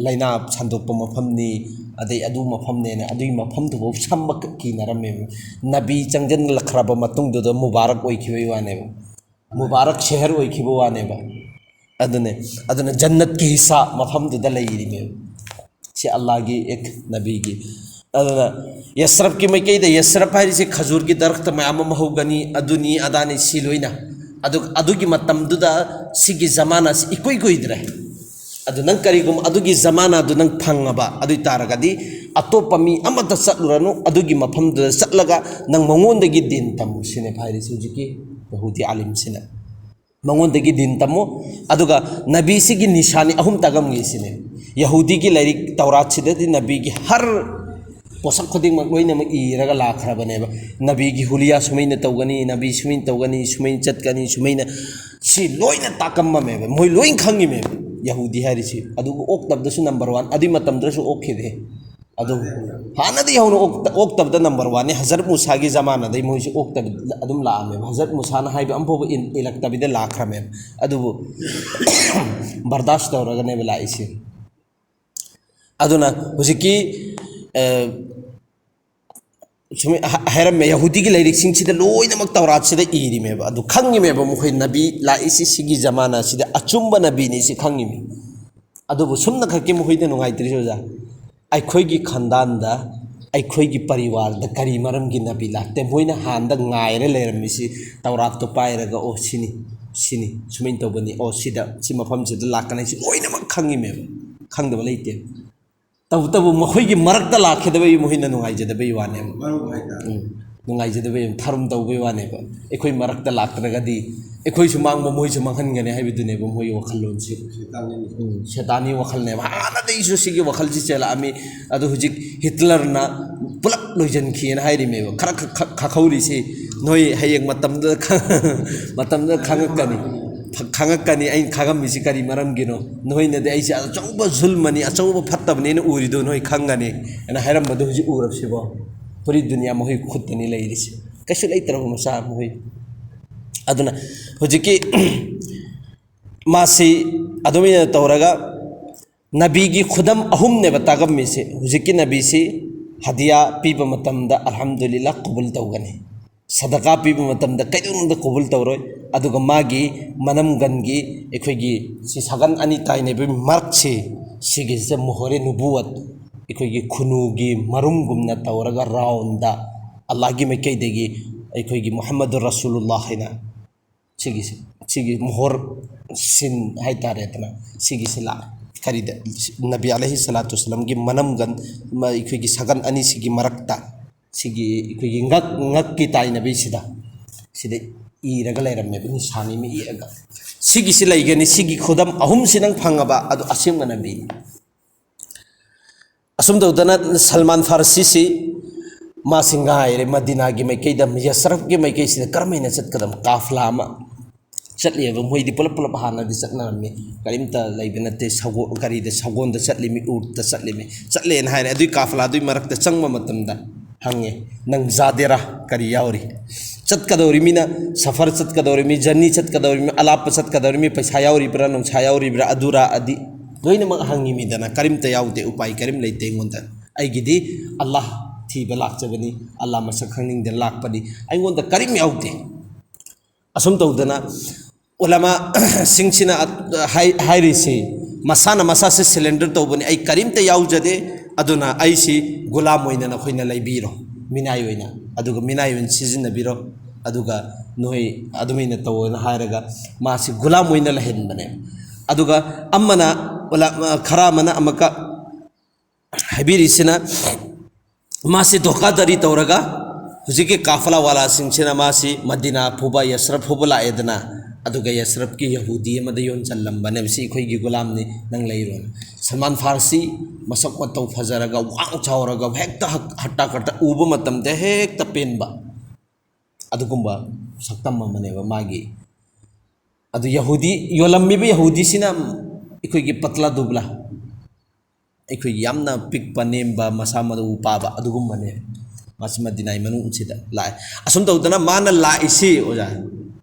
ꯂꯥꯏꯅꯥ ꯁꯟꯗꯣꯛꯄ ꯃꯐꯝꯅꯤ, ꯑꯗꯩ ꯑꯗꯨ ꯃꯐꯝꯅꯦꯅ ꯑꯗꯨꯒꯤ ꯃꯐꯝꯗꯨꯐꯥꯎ ꯁꯝꯕ ꯀꯤꯅꯔꯝꯃꯦꯕ꯫ ꯅꯕꯤ ꯆꯪꯁꯤꯜꯂꯛꯈ꯭ꯔꯕ ꯃꯇꯨꯡꯗꯨꯗ ꯃꯨꯕꯥꯔꯛ ꯑꯣꯏꯈꯤꯕꯒꯤ ꯋꯥꯅꯦꯕ, ꯃꯨꯕꯥꯔꯛ ꯁꯦꯍꯔ ꯑꯣꯏꯈꯤꯕ ꯋꯥꯅꯦꯕ꯫ ꯑꯗꯨꯅꯦ, ꯑꯗꯨꯅ ꯖꯟꯅꯠꯀꯤ ꯍꯤꯁꯥ ꯃꯐꯝꯗꯨꯗ ꯂꯩꯔꯤꯅꯦꯕ꯫ ꯁꯤ ꯑꯜꯂꯥꯒꯤ ꯑꯦꯛ ꯅꯕꯤꯒꯤ꯫ ꯑꯗꯨꯅ ꯌꯁꯔꯐꯀꯤ ꯃꯥꯏꯀꯩꯗ, ꯌꯁꯔꯐ ꯍꯥꯏꯔꯤꯁꯦ ꯈꯖꯨꯔꯒꯤ ꯗꯔꯈꯇ ꯃꯌꯥꯝ ꯑꯃ ꯍꯧꯒꯅꯤ, ꯑꯗꯨꯅꯤ ꯑꯗꯥꯅꯤ ꯁꯤ ꯂꯣꯏꯅ꯫ ꯑꯗꯨ, ꯑꯗꯨꯒꯤ ꯃꯇꯝꯗꯨꯗ ꯁꯤꯒꯤ ꯖꯃꯥꯅꯥꯁꯤ ꯏꯀꯨꯏ ꯀꯨꯏꯗ꯭ꯔꯦ꯫ ꯑꯗꯨ ꯅꯪ ꯀꯔꯤꯒꯨꯝꯕ ꯑꯗꯨꯒꯤ ꯖꯃꯥꯅꯥꯗꯨ ꯅꯪ ꯐꯪꯉꯕ ꯑꯗꯨ ꯑꯣꯏ ꯇꯥꯔꯒꯗꯤ, ꯑꯇꯣꯞꯄ ꯃꯤ ꯑꯃꯠꯇ ꯆꯠꯂꯨꯔꯅꯨ, ꯑꯗꯨꯒꯤ ꯃꯐꯝꯗꯨꯗ ꯆꯠꯂꯒ ꯅꯪ ꯃꯉꯣꯟꯗꯒꯤ ꯗꯤꯟ ꯇꯝꯃꯨ ꯁꯤꯅꯦ ꯍꯥꯏꯔꯤꯁꯤ ꯍꯧꯖꯤꯛꯀꯤ ꯌꯍꯨꯗꯤ ꯑꯥꯂꯤꯝꯁꯤꯅ꯫ ꯃꯉꯣꯟꯗꯒꯤ ꯗꯤꯟ ꯇꯝꯃꯨ꯫ ꯑꯗꯨꯒ ꯅꯕꯤꯁꯤꯒꯤ ꯅꯤꯁꯥꯅꯤ ꯑꯍꯨꯝ ꯇꯥꯛꯂꯝꯒꯦ ꯁꯤꯅꯦ꯫ ꯌꯍꯨꯗꯤꯒꯤ ꯂꯥꯏꯔꯤꯛ ꯇꯧꯔꯥꯠꯁꯤꯗꯗꯤ ꯅꯕꯤꯒꯤ ꯍꯔ ꯄꯣꯠꯁꯛ ꯈꯨꯗꯤꯡꯃꯛ ꯂꯣꯏꯅꯃꯛ ꯏꯔꯒ ꯂꯥꯛꯈ꯭ꯔꯕꯅꯦꯕ꯫ ꯅꯕꯤꯒꯤ ꯍꯨꯂꯤꯌꯥ ꯁꯨꯃꯥꯏꯅ ꯇꯧꯒꯅꯤ, ꯅꯕꯤ ꯁꯨꯃꯥꯏꯅ ꯇꯧꯒꯅꯤ, ꯁꯨꯃꯥꯏꯅ ꯆꯠꯀꯅꯤ, ꯁꯨꯃꯥꯏꯅ, ꯁꯤ ꯂꯣꯏꯅ ꯇꯥꯛꯂꯝꯃꯦꯕ꯫ ꯃꯣꯏ ꯂꯣꯏ ꯈꯪꯉꯤꯃꯦꯕ ꯌꯍꯨꯗꯤ ꯍꯥꯏꯔꯤꯁꯤ꯫ ꯑꯗꯨꯒ ꯑꯣꯛꯇꯕꯗꯁꯨ ꯅꯝꯕꯔ ꯋꯥꯟ꯫ ꯑꯗꯨꯏ ꯃꯇꯝꯗꯨꯗꯁꯨ ꯑꯣꯛꯈꯤꯗꯦ꯫ ꯑꯗꯨ ꯍꯥꯟꯅꯗꯤ ꯍꯧꯅ ꯑꯣꯛꯇ-, ꯑꯣꯛꯇꯕꯗ ꯅꯝꯕꯔ ꯋꯥꯟꯅꯤ꯫ ꯍꯖꯔꯠ ꯃꯨꯁꯥꯒꯤ ꯖꯃꯥꯅꯗꯩ ꯃꯣꯏꯁꯤ ꯑꯣꯛꯇꯕ ꯑꯗꯨꯝ ꯂꯥꯛꯑꯝꯃꯦꯕ꯫ ꯍꯖꯔꯠ ꯃꯨꯁꯥꯅ ꯍꯥꯏꯕ ꯑꯃꯐꯥꯎꯕ ꯏꯜ-, ꯏꯜꯂꯛꯇꯕꯤꯗ ꯂꯥꯛꯈ꯭ꯔꯃꯦꯕ꯫ ꯑꯗꯨꯕꯨ ꯕꯔꯗꯥꯁ ꯇꯧꯔꯒꯅꯦꯕ ꯂꯥꯛꯏꯁꯦ꯫ ꯑꯗꯨꯅ ꯍꯧꯖꯤꯛꯀꯤ, ꯑ, ꯁꯨꯃꯥꯏ-, ꯍ-, ꯍꯥꯏꯔꯝꯃꯦ, ꯌꯍꯨꯗꯤꯒꯤ ꯂꯥꯏꯔꯤꯛꯁꯤꯡꯁꯤꯗ ꯂꯣꯏꯅꯃꯛ ꯇꯧꯔꯥꯠꯁꯤꯗ ꯏꯔꯤꯃꯦꯕ꯫ ꯑꯗꯨ ꯈꯪꯉꯤꯃꯦꯕ ꯃꯈꯣꯏ ꯅꯕꯤ ꯂꯥꯛꯏꯁꯤ ꯁꯤꯒꯤ ꯖꯃꯥꯅꯥꯁꯤꯗ ꯑꯆꯨꯝꯕ ꯅꯕꯤꯅꯤ ꯁꯤ ꯈꯪꯉꯤꯃꯤ꯫ ꯑꯗꯨꯕꯨ ꯁꯨꯝꯅ ꯈꯛꯀꯤ ꯃꯈꯣꯏꯗ ꯅꯨꯡꯉꯥꯏꯇ꯭ꯔꯤꯁꯦ ꯑꯣꯖꯥ, ꯑꯩꯈꯣꯏꯒꯤ ꯈꯟꯗꯥꯟꯗ, ꯑꯩꯈꯣꯏꯒꯤ ꯄꯔꯤꯋꯥꯔꯗ ꯀꯔꯤ ꯃꯔꯝꯒꯤ ꯅꯕꯤ ꯂꯥꯛꯇꯦ? ꯃꯣꯏꯅ ꯍꯥꯟꯅꯗ ꯉꯥꯏꯔ ꯂꯩꯔꯝꯃꯤꯁꯤ ꯇꯧꯔꯥꯠꯇꯣ ꯄꯥꯏꯔꯒ, "ꯑꯣ, ꯁꯤꯅꯤ, ꯁꯤꯅꯤ, ꯁꯨꯃꯥꯏꯅ ꯇꯧꯕꯅꯤ, ꯑꯣ, ꯁꯤꯗ, ꯁꯤ ꯃꯐꯝꯁꯤꯗ ꯂꯥꯛꯀꯅꯤ", ꯁꯤ ꯂꯣꯏꯅꯃꯛ ꯈꯪꯉꯤꯃꯦꯕ꯫ ꯈꯪꯗꯕ ꯂꯩꯇꯦ꯫ ꯇꯧꯕꯇꯕꯨ ꯃꯈꯣꯏꯒꯤ ꯃꯔꯛꯇ ꯂꯥꯛꯈꯤꯗꯕꯒꯤ ꯃꯈꯣꯏꯅ ꯅꯨꯡꯉꯥꯏꯖꯗꯕꯒꯤ ꯋꯥꯅꯦꯕ꯫ ꯃꯔꯨꯞ ꯍꯥꯏꯇꯥꯔꯦ꯫ ꯎꯝ꯫ ꯅꯨꯡꯉꯥꯏꯖꯗꯕꯒꯤ ꯊꯥꯔꯨꯝ ꯇꯧꯕꯒꯤ ꯋꯥꯅꯦꯕ꯫ ꯑꯩꯈꯣꯏ ꯃꯔꯛꯇ ꯂꯥꯛꯇ꯭ꯔꯒꯗꯤ ꯑꯩꯈꯣꯏꯁꯨ ꯃꯥꯡꯕ, ꯃꯣꯏꯁꯨ ꯃꯥꯡꯍꯟꯒꯅꯤ ꯍꯥꯏꯕꯗꯨꯅꯦꯕ ꯃꯣꯏꯒꯤ ꯋꯥꯈꯜꯂꯣꯟꯁꯤ꯫ ꯁꯩꯇꯥꯟꯒꯤ꯫ ꯎꯝ, ꯁꯩꯇꯥꯟꯒꯤ ꯋꯥꯈꯜꯅꯦꯕ꯫ ꯍꯥꯟꯅꯗꯒꯤꯁꯨ ꯁꯤꯒꯤ ꯋꯥꯈꯜꯁꯤ ꯆꯦꯜꯂꯛꯑꯝꯃꯤ꯫ ꯑꯗꯨ ꯍꯧꯖꯤꯛ ꯍꯤꯠꯂꯔꯅ ꯄꯨꯂꯞ ꯂꯣꯏꯁꯤꯟꯈꯤꯑꯅ ꯍꯥꯏꯔꯤꯃꯦꯕ꯫ ꯈꯔ ꯈꯛ, ꯈꯛ, ꯈꯛꯍꯧꯔꯤꯁꯤ ꯅꯣꯏ ꯍꯌꯦꯡ ꯃꯇꯝꯗꯨꯗ ꯈꯪ-, ꯃꯇꯝꯗꯨꯗ ꯈꯪꯉꯛꯀꯅꯤ꯫ ꯈꯪꯉꯛꯀꯅꯤ ꯑꯩꯅ ꯈꯪꯉꯝꯃꯤꯁꯤ ꯀꯔꯤ ꯃꯔꯝꯒꯤꯅꯣ꯫ ꯅꯣꯏꯅꯗꯤ ꯑꯩꯁꯦ ꯑꯆꯧꯕ ꯖꯨꯜꯃꯅꯤ, ꯑꯆꯧꯕ ꯐꯠꯇꯕꯅꯦꯅ ꯎꯔꯤꯗꯣ ꯅꯣꯏ ꯈꯪꯒꯅꯤ ꯍꯥꯏꯅ ꯍꯥꯏꯔꯝꯕꯗꯣ ꯍꯧꯖꯤꯛ ꯎꯔꯕꯁꯤꯕꯣ? ꯐꯨꯔꯤ ꯗꯨꯅꯤꯌꯥ ꯃꯈꯣꯏ ꯈꯨꯠꯇꯅꯤ ꯂꯩꯔꯤꯁꯦ꯫ ꯀꯩꯁꯨ ꯂꯩꯇ꯭ꯔꯕ ꯃꯆꯥ ꯃꯈꯣꯏ꯫ ꯑꯗꯨꯅ ꯍꯧꯖꯤꯛꯀꯤ ꯃꯥꯁꯤ ꯑꯗꯨꯃꯥꯏꯅ ꯇꯧꯔꯒ ꯅꯕꯤꯒꯤ ꯈꯨꯗꯝ ꯑꯍꯨꯝꯅꯦꯕ ꯇꯥꯛꯂꯝꯃꯤꯁꯦ꯫ ꯍꯧꯖꯤꯛꯀꯤ ꯅꯕꯤꯁꯤ ꯍꯗꯤꯌꯥ ꯄꯤꯕ ꯃꯇꯝꯗ ꯑꯜꯍꯝꯗꯨꯂꯤꯜꯂꯥ ꯀꯕꯨꯜ ꯇꯧꯒꯅꯤ꯫ ꯁꯗꯀꯥ ꯄꯤꯕ ꯃꯇꯝꯗ ꯀꯩꯗꯧꯅꯨꯡꯗ ꯀꯣꯕꯨꯜ ꯇꯧꯔꯣꯏ꯫ ꯑꯗꯨꯒ ꯃꯥꯒꯤ ꯃꯅꯝꯒꯟꯒꯤ ꯑꯩꯈꯣꯏꯒꯤ ꯁꯤ ꯁꯒꯟ ꯑꯅꯤ ꯇꯥꯏꯅꯕꯒꯤ ꯃꯔꯛꯁꯤ, ꯁꯤꯒꯤꯁꯦ ꯃꯣꯍꯣꯔꯦ ꯅꯨꯕꯨꯋꯠ, ꯑꯩꯈꯣꯏꯒꯤ ꯈꯨꯅꯨꯒꯤ ꯃꯔꯨꯝꯒꯨꯝꯅ ꯇꯧꯔꯒ ꯔꯥꯎꯟꯗ ꯑꯜꯂꯥꯍꯒꯤ ꯃꯥꯏꯀꯩꯗꯒꯤ ꯑꯩꯈꯣꯏꯒꯤ ꯃꯨꯍꯝꯃꯗꯨ ꯔꯁꯨꯂꯨꯜꯂꯥꯍ ꯍꯥꯏꯅ ꯁꯤꯒꯤꯁꯦ, ꯁꯤꯒꯤ ꯃꯣꯍꯣꯔ ꯁꯤꯟ ꯍꯥꯏꯇꯥꯔꯦꯗꯅ, ꯁꯤꯒꯤꯁꯤ ꯂꯥꯛꯑꯦ꯫ ꯀꯔꯤꯗ? ꯅꯕꯤ ꯑꯂꯩꯍꯤ ꯁꯂꯥꯇꯨ ꯋꯁꯂꯥꯝꯒꯤ ꯃꯅꯝꯒꯟ, ꯃ-, ꯑꯩꯈꯣꯏꯒꯤ ꯁꯒꯟ ꯑꯅꯤꯁꯤꯒꯤ ꯃꯔꯛꯇ ꯁꯤꯒꯤ ꯑꯩꯈꯣꯏꯒꯤ ꯉꯛ, ꯉꯛꯀꯤ ꯇꯥꯏꯅꯕꯤꯁꯤꯗ ꯁꯤꯗ ꯏꯔꯒ ꯂꯩꯔꯝꯃꯦꯕ, ꯅꯤꯁꯥꯅꯤ ꯑꯃ ꯏꯔꯒ꯫ ꯁꯤꯒꯤꯁꯤ ꯂꯩꯒꯅꯤ, ꯁꯤꯒꯤ ꯈꯨꯗꯝ ꯑꯍꯨꯝꯁꯤ ꯅꯪ ꯐꯪꯉꯕ, ꯑꯗꯨ ꯑꯁꯦꯡꯕ ꯅꯕꯤꯅꯤ꯫ ꯑꯁꯨꯝ ꯇꯧꯗꯅ ꯁꯜꯃꯥꯟ ꯐꯥꯔꯁꯤꯁꯤ ꯃꯥꯁꯤ ꯉꯥꯏꯔꯦ, ꯃꯗꯤꯅꯥꯒꯤ ꯃꯥꯏꯀꯩꯗ, ꯌꯁꯔꯐꯀꯤ ꯃꯥꯏꯀꯩꯁꯤꯗ ꯀꯔꯝꯍꯥꯏꯅ ꯆꯠꯀꯗꯕ? ꯀꯥꯐꯂꯥ ꯑꯃ ꯆꯠꯂꯤꯑꯕ꯫ ꯃꯣꯏꯗꯤ ꯄꯨꯂꯞ ꯄꯨꯂꯞ ꯍꯥꯟꯅꯗꯤ ꯆꯠꯅꯔꯝꯃꯤ, ꯀꯔꯤꯝꯇ ꯂꯩꯕ ꯅꯠꯇꯦ꯫ ꯁꯒꯣ-, ꯀꯔꯤꯗ, ꯁꯒꯣꯜꯗ ꯆꯠꯂꯤꯃꯤ, ꯎꯠꯇ ꯆꯠꯂꯤꯃꯤ, ꯆꯠꯂꯦꯅ ꯍꯥꯏꯔꯦ꯫ ꯑꯗꯨꯏ ꯀꯥꯐꯂꯥꯗꯨꯒꯤ ꯃꯔꯛꯇ ꯆꯪꯕ ꯃꯇꯝꯗ ꯍꯪꯉꯦ, "ꯅꯪ ꯖꯥꯗꯦꯔꯥ ꯀꯔꯤ ꯌꯥꯎꯔꯤ? ꯆꯠꯀꯗꯧꯔꯤꯃꯤꯅ, ꯁꯐꯔ ꯆꯠꯀꯗꯧꯔꯤꯃꯤ, ꯖꯔꯅꯤ ꯆꯠꯀꯗꯧꯔꯤꯃꯤ, ꯑꯂꯥꯞꯄ ꯆꯠꯀꯗꯧꯔꯤꯃꯤ, ꯄꯩꯁꯥ ꯌꯥꯎꯔꯤꯕ꯭ꯔꯥ, ꯅꯨꯡꯁꯥ ꯌꯥꯎꯔꯤꯕ꯭ꯔꯥ, ꯑꯗꯨꯔꯥ ꯑꯗꯤ?" ꯂꯣꯏꯅꯃꯛ ꯍꯪꯉꯤꯃꯤꯗꯅ꯫ "ꯀꯔꯤꯝꯇ ꯌꯥꯎꯗꯦ, ꯎꯄꯥꯏ ꯀꯔꯤꯝ ꯂꯩꯇꯦ ꯑꯩꯉꯣꯟꯗ꯫ ꯑꯩꯒꯤꯗꯤ ꯑꯜꯂꯥꯍ ꯊꯤꯕ ꯂꯥꯛꯆꯕꯅꯤ, ꯑꯜꯂꯥꯍ ꯃꯁꯛ ꯈꯪꯅꯤꯡꯗꯅ ꯂꯥꯛꯄꯅꯤ, ꯑꯩꯉꯣꯟꯗ ꯀꯔꯤꯝ ꯌꯥꯎꯗꯦ"꯫ ꯑꯁꯨꯝ ꯇꯧꯗꯅ ꯎꯂꯃꯥꯁꯤꯡꯁꯤꯅ ꯍꯥꯏ-, ꯍꯥꯏꯔꯤꯁꯤ, ꯃꯁꯥꯅ ꯃꯁꯥꯁꯦ ꯁꯔꯦꯟꯗꯔ ꯇꯧꯕꯅꯤ, "ꯑꯩ ꯀꯔꯤꯝꯇ ꯌꯥꯎꯖꯗꯦ, ꯑꯗꯨꯅ ꯑꯩꯁꯤ ꯒꯨꯂꯥꯝ ꯑꯣꯏꯅ ꯅꯈꯣꯏꯅ ꯂꯩꯕꯤꯔꯣ, ꯃꯤꯅꯥꯏ ꯑꯣꯏꯅ, ꯑꯗꯨꯒ ꯃꯤꯅꯥꯏ ꯑꯣꯏꯅ ꯁꯤꯖꯤꯟꯅꯕꯤꯔꯣ, ꯑꯗꯨꯒ ꯅꯣꯏ ꯑꯗꯨꯃꯥꯏꯅ ꯇꯧꯑꯣꯅ" ꯍꯥꯏꯔꯒ ꯃꯥꯁꯤ ꯒꯨꯂꯥꯝ ꯑꯣꯏꯅ ꯂꯩꯍꯟꯕꯅꯦ꯫ ꯑꯗꯨꯒ ꯑꯃꯅ, ꯎꯂ-, ꯈꯔ ꯑꯃꯅ ꯑꯃꯨꯛꯀ ꯍꯥꯏꯕꯤꯔꯤꯁꯤꯅ, ꯃꯥꯁꯤ ꯙꯣꯀꯥꯗꯔꯤ ꯇꯧꯔꯒ ꯍꯧꯖꯤꯛꯀꯤ ꯀꯥꯐꯂꯥ ꯋꯥꯂꯥꯁꯤꯡꯁꯤꯅ ꯃꯥꯁꯤ ꯃꯗꯤꯅꯥ ꯐꯥꯎꯕ, ꯌꯁꯔꯐ ꯐꯥꯎꯕ ꯂꯥꯛꯑꯦꯗꯅ, ꯑꯗꯨꯒ ꯌꯁꯔꯐꯀꯤ ꯌꯍꯨꯗꯤ ꯑꯃꯗ ꯌꯣꯟꯁꯤꯜꯂꯝꯕꯅꯦꯕ, "ꯁꯤ ꯑꯩꯈꯣꯏꯒꯤ ꯒꯨꯂꯥꯝꯅꯤ, ꯅꯪ ꯂꯩꯔꯣꯅ"꯫ ꯁꯜꯃꯥꯟ ꯐꯥꯔꯁꯤ ꯃꯁꯛ ꯃꯇꯧ ꯐꯖꯔꯒ, ꯋꯥꯡ ꯆꯥꯎꯔꯒ, ꯍꯦꯛꯇ ꯍꯛ-, ꯍꯠꯇꯥ ꯀꯠꯇ ꯎꯕ ꯃꯇꯝꯗ ꯍꯦꯛꯇ ꯄꯦꯟꯕ, ꯑꯗꯨꯒꯨꯝꯕ ꯁꯛꯇꯝ ꯑꯃꯅꯦꯕ ꯃꯥꯒꯤ꯫ ꯑꯗꯨ ꯌꯍꯨꯗꯤ, ꯌꯣꯜꯂꯝꯃꯤꯕ ꯌꯍꯨꯗꯤꯁꯤꯅ ꯑꯩꯈꯣꯏꯒꯤ ꯄꯇꯂꯥ ꯗꯨꯕꯂꯥ, ꯑꯩꯈꯣꯏꯒꯤ ꯌꯥꯝꯅ ꯄꯤꯛꯄ, ꯅꯦꯝꯕ, ꯃꯁꯥ ꯃꯎ ꯄꯥꯕ ꯑꯗꯨꯒꯨꯝꯕꯅꯦ꯫ ꯃꯥꯁꯤ ꯃꯗꯤꯅꯥꯒꯤ ꯃꯅꯨꯡꯁꯤꯗ ꯂꯥꯛꯑꯦ꯫ ꯑꯁꯨꯝ ꯇꯧꯗꯅ ꯃꯥꯅ ꯂꯥꯛꯏꯁꯤ, ꯑꯣꯖꯥ,